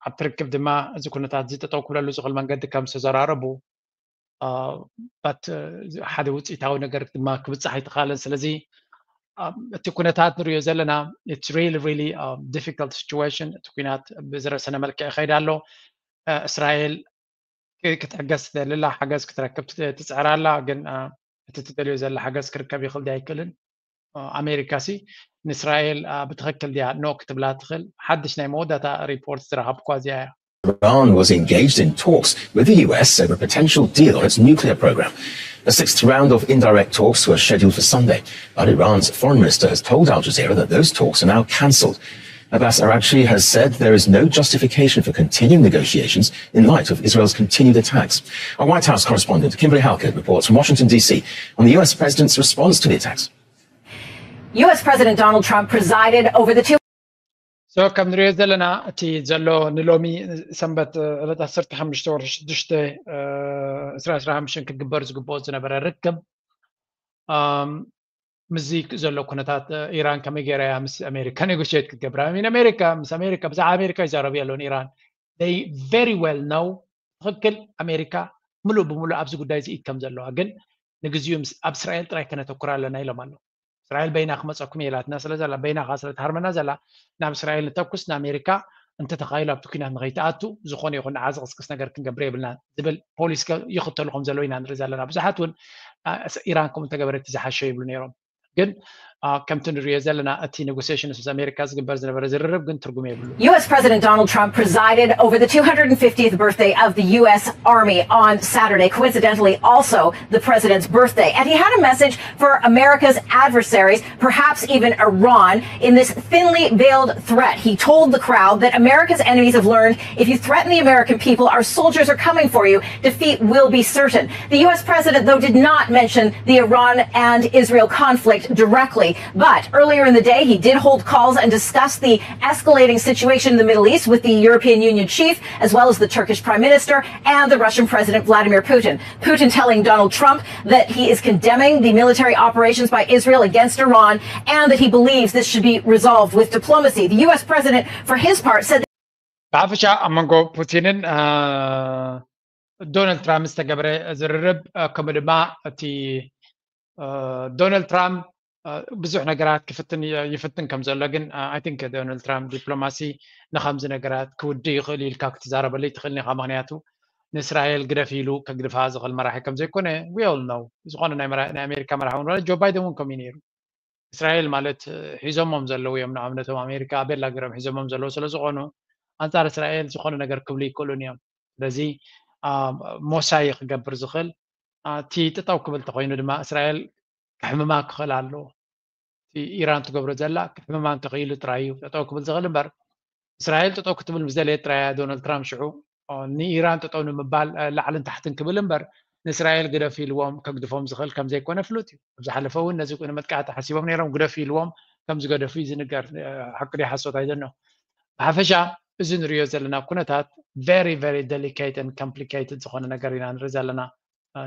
ኣብቲ ርክብ ድማ እዚ ኩነታት እዚ ጠጠው ክብለሉ ዝኽእል መንገዲ ከም ዝተዘራረቡ፣ but ሓደ ውፅኢታዊ ነገር ድማ ክብፅሕ ኣይተኻለን። ስለዚ እቲ ኩነታት ንሪኦ ዘለና it's really really difficult situation። እቲ ኩናት ብዝረሰነ መልክዕ ይኸይድ ኣሎ። እስራኤል ክትሕገዝ ትደሊ ኣላ፣ ሓገዝ ክትረክብ ትፅዕር ኣላ። ግን እቲ ትደልዮ ዘላ ሓገዝ ክርከብ ይኽእል ድዩ ኣይክእልን? ኣሜሪካ ሲ ንእስራኤል ብትኽክል ድያ ኖ ክትብላ ትኽእል? ሓድሽ ናይ መወዳእታ ሪፖርት ዝረኸብኳ እዚኣ እያ። Iran was engaged in talks with the U S over a potential deal on its nuclear program. A sixth round of indirect talks were scheduled for Sunday, but Iran's foreign minister has told Al Jazeera that those talks are now cancelled. Abbas Araghchi has said there is no justification for continuing negotiations in light of Israel's continued attacks. Our White House correspondent Kimberly Halkett reports from Washington, D C, on the U S president's response to the attacks. U S President Donald Trump presided over the two So ከም ንሪኦ ዘለና እቲ ዘሎ ንሎሚ ሰንበት ዕለት ዓሰርተ ሓሙሽተ ወርሒ ሽዱሽተ ዕስራ ዕስራ ሓሙሽተ ክግበር ዝግብኦ ዝነበረ ርክብ ምስዚ ዘሎ ኩነታት ኢራን ከመይ ገይራ እያ ምስ ኣሜሪካ ኔጎሽት ክትገብር? ሚን ኣሜሪካ ምስ ኣሜሪካ ብዛዕባ ኣሜሪካ ይዛረቡ የለውን ኢራን they very well know ትኽክል ኣሜሪካ ምሉእ ብምሉእ ኣብዚ ጉዳይ እዚ ኢድ ከም ዘለዋ ግን ንግዚኡ ኣብ እስራኤል ጥራይ ከነተኩር ኣለና ኢሎም ኣለዉ። እስራኤል በይና ክመፀኩም እየ ኢላትና ስለ ዘላ በይና ከዓ ስለ ትሃርመና ዘላ ናብ እስራኤል ንተኩስ ንኣሜሪካ እንተተኻኢሉ ኣብቲ ኩናት ንኸይትኣቱ ዝኾነ ይኹን ንዓ ዝቕስቅስ ነገር ክንገብር የብልናን ዝብል ፖሊሲ ይኽተሉ ከም ዘለዉ ኢና ንርኢ ዘለና። ብዙሓት እውን ኢራን ከምኡ እንተገበረት ዝሓሸ ይብሉ ነይሮም። ግን ከምቲ ንሪኦ ዘለና እቲ ኔጎሲሽንስ ምስ ኣሜሪካ ዝግበር ዝነበረ ዝርርብ ግን ትርጉም የብሉ። U S President Donald Trump presided over the two hundred fiftieth birthday of the U S Army on Saturday, coincidentally also the president's birthday. And he had a message for America's adversaries, perhaps even Iran, in this thinly veiled threat. He told the crowd that America's enemies have learned if you threaten the American people, our soldiers are coming for you. Defeat will be certain. The U S president, though, did not mention the Iran and Israel conflict directly. But earlier in the day, he did hold calls and discuss the escalating situation in the Middle East with the European Union chief, as well as the Turkish prime minister and the Russian president Vladimir Putin. Putin telling Donald Trump that he is condemning the military operations by Israel against Iran and that he believes this should be resolved with diplomacy. The U S president, for his part, said ብሓፈሻ ኣብ መንጎ ፑቲንን ዶናልድ ትራምፕ ዝተገብረ ዝርርብ ከምኡ ድማ እቲ ዶናልድ ትራምፕ ብዙሕ ነገራት ክፍትን ይፍትን ከም ዘሎ ግን I think ዶናልድ ትራምፕ ዲፕሎማሲ ንከምዚ ነገራት ክውድእ ይኽእል ኢልካ ክትዛረበሉ ይትኽእልን ኢኻ። ምክንያቱ ንእስራኤል ግደፍ ኢሉ ከግድፋ ዝኽእል መራሒ ከም ዘይኮነ we all know። ዝኾነ ናይ ኣሜሪካ መራሒ እውን ጆ ባይደን እውን ከምኡ ነይሩ። እስራኤል ማለት ሒዞሞም ዘለዉ እዮም። ንኣብነቶም ኣሜሪካ ቤላ ገይሮም ሒዞሞም ዘለዉ ስለ ዝኾኑ ኣንጻር እስራኤል ዝኾነ ነገር ክብሉ ይክእሉን እዮም። ስለዚ ሞሳይ ክገብር ዝኽእል እቲ ጠጠው ክብል ተኮይኑ ድማ እስራኤል ክሕምማ ክኽእል ኣለዎ። ኢራን ትገብሮ ዘላ ክሕምማ እንተኽኢሉ ጥራይ እዩ ጠጠው ክብል ዝኽእል እምበር እስራኤል ጠጠው ክትብል ምስ ደለየት ጥራይ እያ ዶናልድ ትራምፕ ሽዑ ንኢራን ጠጠው ንምባል ላዕልን ታሕትን ክብል እምበር ንእስራኤል ግደፍ ኢልዎም ከግድፎም ዝኽእል ከም ዘይኮነ ፍሉጥ እዩ። ኣብ ዝሓለፈ እውን ነዚ መጥቃዕቲ ሓሲቦም ነይሮም ግደፍ ኢልዎም ከም ዝገደፉ እዩ ዝንገር። ሓቂ ድዩ ሓሶት ኣይደኖ። ብሓፈሻ እዚ ንሪኦ ዘለና ኩነታት very very delicate and complicated ዝኾነ ነገር ኢና ንርኢ ዘለና።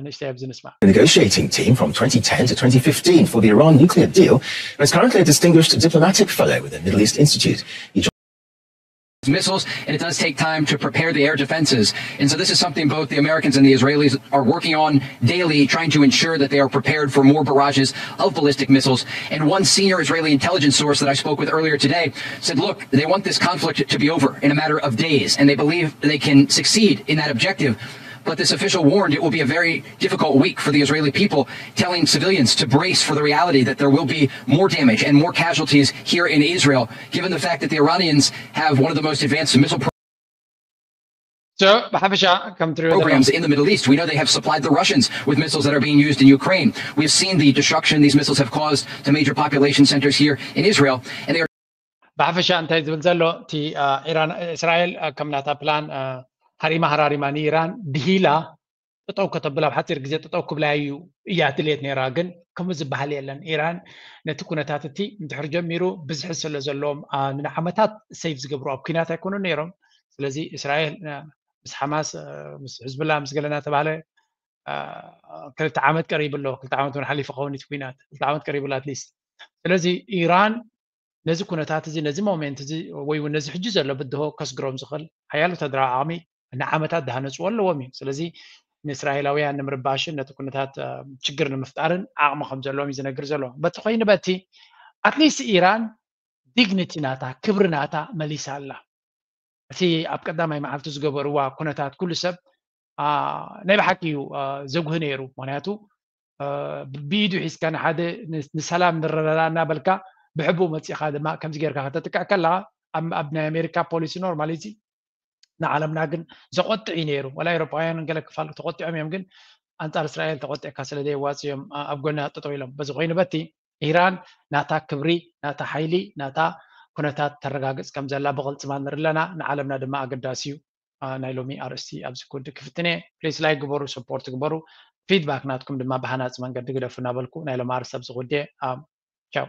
ንእሽተይ ኣብዚ ንስማዕ። The negotiating team from twenty ten to twenty fifteen for the Iran nuclear deal is currently a distinguished diplomatic fellow with the Middle East Institute. He missiles, and it does take time to prepare the air defenses. And so this is something both the Americans and the Israelis are working on daily, trying to ensure that they are prepared for more barrages of ballistic missiles. And one senior Israeli intelligence source that I spoke with earlier today said, look, they want this conflict to be over in a matter of days, and they believe they can succeed in that objective. But this official warned it will be a very difficult week for the Israeli people, telling civilians to brace for the reality that there will be more damage and more casualties here in Israel, given the fact that the Iranians have one of the most advanced missile So ብሓፈሻ ከም ትሪኦ ዘለኹም programs in the Middle East. We know they have supplied the Russians with missiles that are being used in Ukraine. We've seen the destruction these missiles have caused to major population centers here in Israel, and they are ብሓፈሻ እንታይ ዝብል ዘሎ እቲ ኢራን እስራኤል ከም ናታ ፕላን ሃሪማ ሃራሪማ ንኢራን ድሂላ ጠጠው ከተብል ኣብ ሓፂር ግዜ ጠጠው ክብላ እዩ እያ ድልየት ነይራ። ግን ከምኡ ዝበሃል የለን። ኢራን ነቲ ኩነታት እቲ እንድሕር ጀሚሩ ብዝሒ ስለ ዘለዎም ንዓመታት ሴቭ ዝገብሩ ኣብ ኩናት ኣይኮኑን ነይሮም። ስለዚ እስራኤል ምስ ሓማስ ምስ ሕዝብላ ምስ ገለ እናተባሃለ ክልተ ዓመት ቀሪቡ ኣሎ። ክልተ ዓመት እውን ሓሊፉ ክኸውን እቲ ኩናት፣ ክልተ ዓመት ቀሪቡ ኣሎ ኣትሊስት። ስለዚ ኢራን ነዚ ኩነታት እዚ፣ ነዚ ሞሜንት እዚ፣ ወይ እውን ነዚ ሕጂ ዘሎ ብድሆ ከስግሮም ዝኽእል ሓያል ወታደራዊ ዓቕሚ ንዓመታት ዝሃነፅዎ ኣለዎም እዩ። ስለዚ ንእስራኤላውያን ንምርባሽን ነቲ ኩነታት ችግር ንምፍጣርን ዓቕሚ ከም ዘለዎም እዩ ዝነግር ዘሎ። በቲ ኮይኑ በቲ ኣትሊስት ኢራን ዲግኒቲ ናታ፣ ክብሪ ናታ መሊሳ ኣላ። እቲ ኣብ ቀዳማይ መዓልቲ ዝገበርዋ ኩነታት ኩሉ ሰብ ናይ ብሓቂ እዩ ዘጉህ ነይሩ። ምክንያቱ ብኢዱ ሒዝካ ንሓደ ንሰላም ንረዳዳ እናበልካ ብሕቡእ መፂእካ ድማ ከምዚ ጌርካ ከተጥቅዕ ከለካ ኣብ ናይ ኣሜሪካ ፖሊሲ ኖርማሊ እዚ ንዓለምና ግን ዘቆጥዕ እዩ ነይሩ። ወላ ኤሮፓውያን ገለ ክፋል ተቆጢዖም እዮም፣ ግን ኣንፃር እስራኤል ተቆጢዕካ ስለ ዘየዋፅ እዮም ኣብ ጎና ጠጠው ኢሎም። በዚ ኮይኑ በቲ ኢራን ናታ ክብሪ፣ ናታ ሓይሊ፣ ናታ ኩነታት ተረጋግፅ ከም ዘላ ብቕልፅማ ንርኢ ኣለና። ንዓለምና ድማ ኣገዳሲ እዩ። ናይ ሎሚ ኣርእስቲ ኣብዚ ክውድእ ክፍትን እየ። ፕሊስ ላይክ ግበሩ፣ ሰፖርት ግበሩ። ፊድባክ ናትኩም ድማ ብሃናፂ መንገዲ ግደፉ እናበልኩ ናይ ሎም ኣርእስቲ ኣብዚ ክውድእ። ቻው።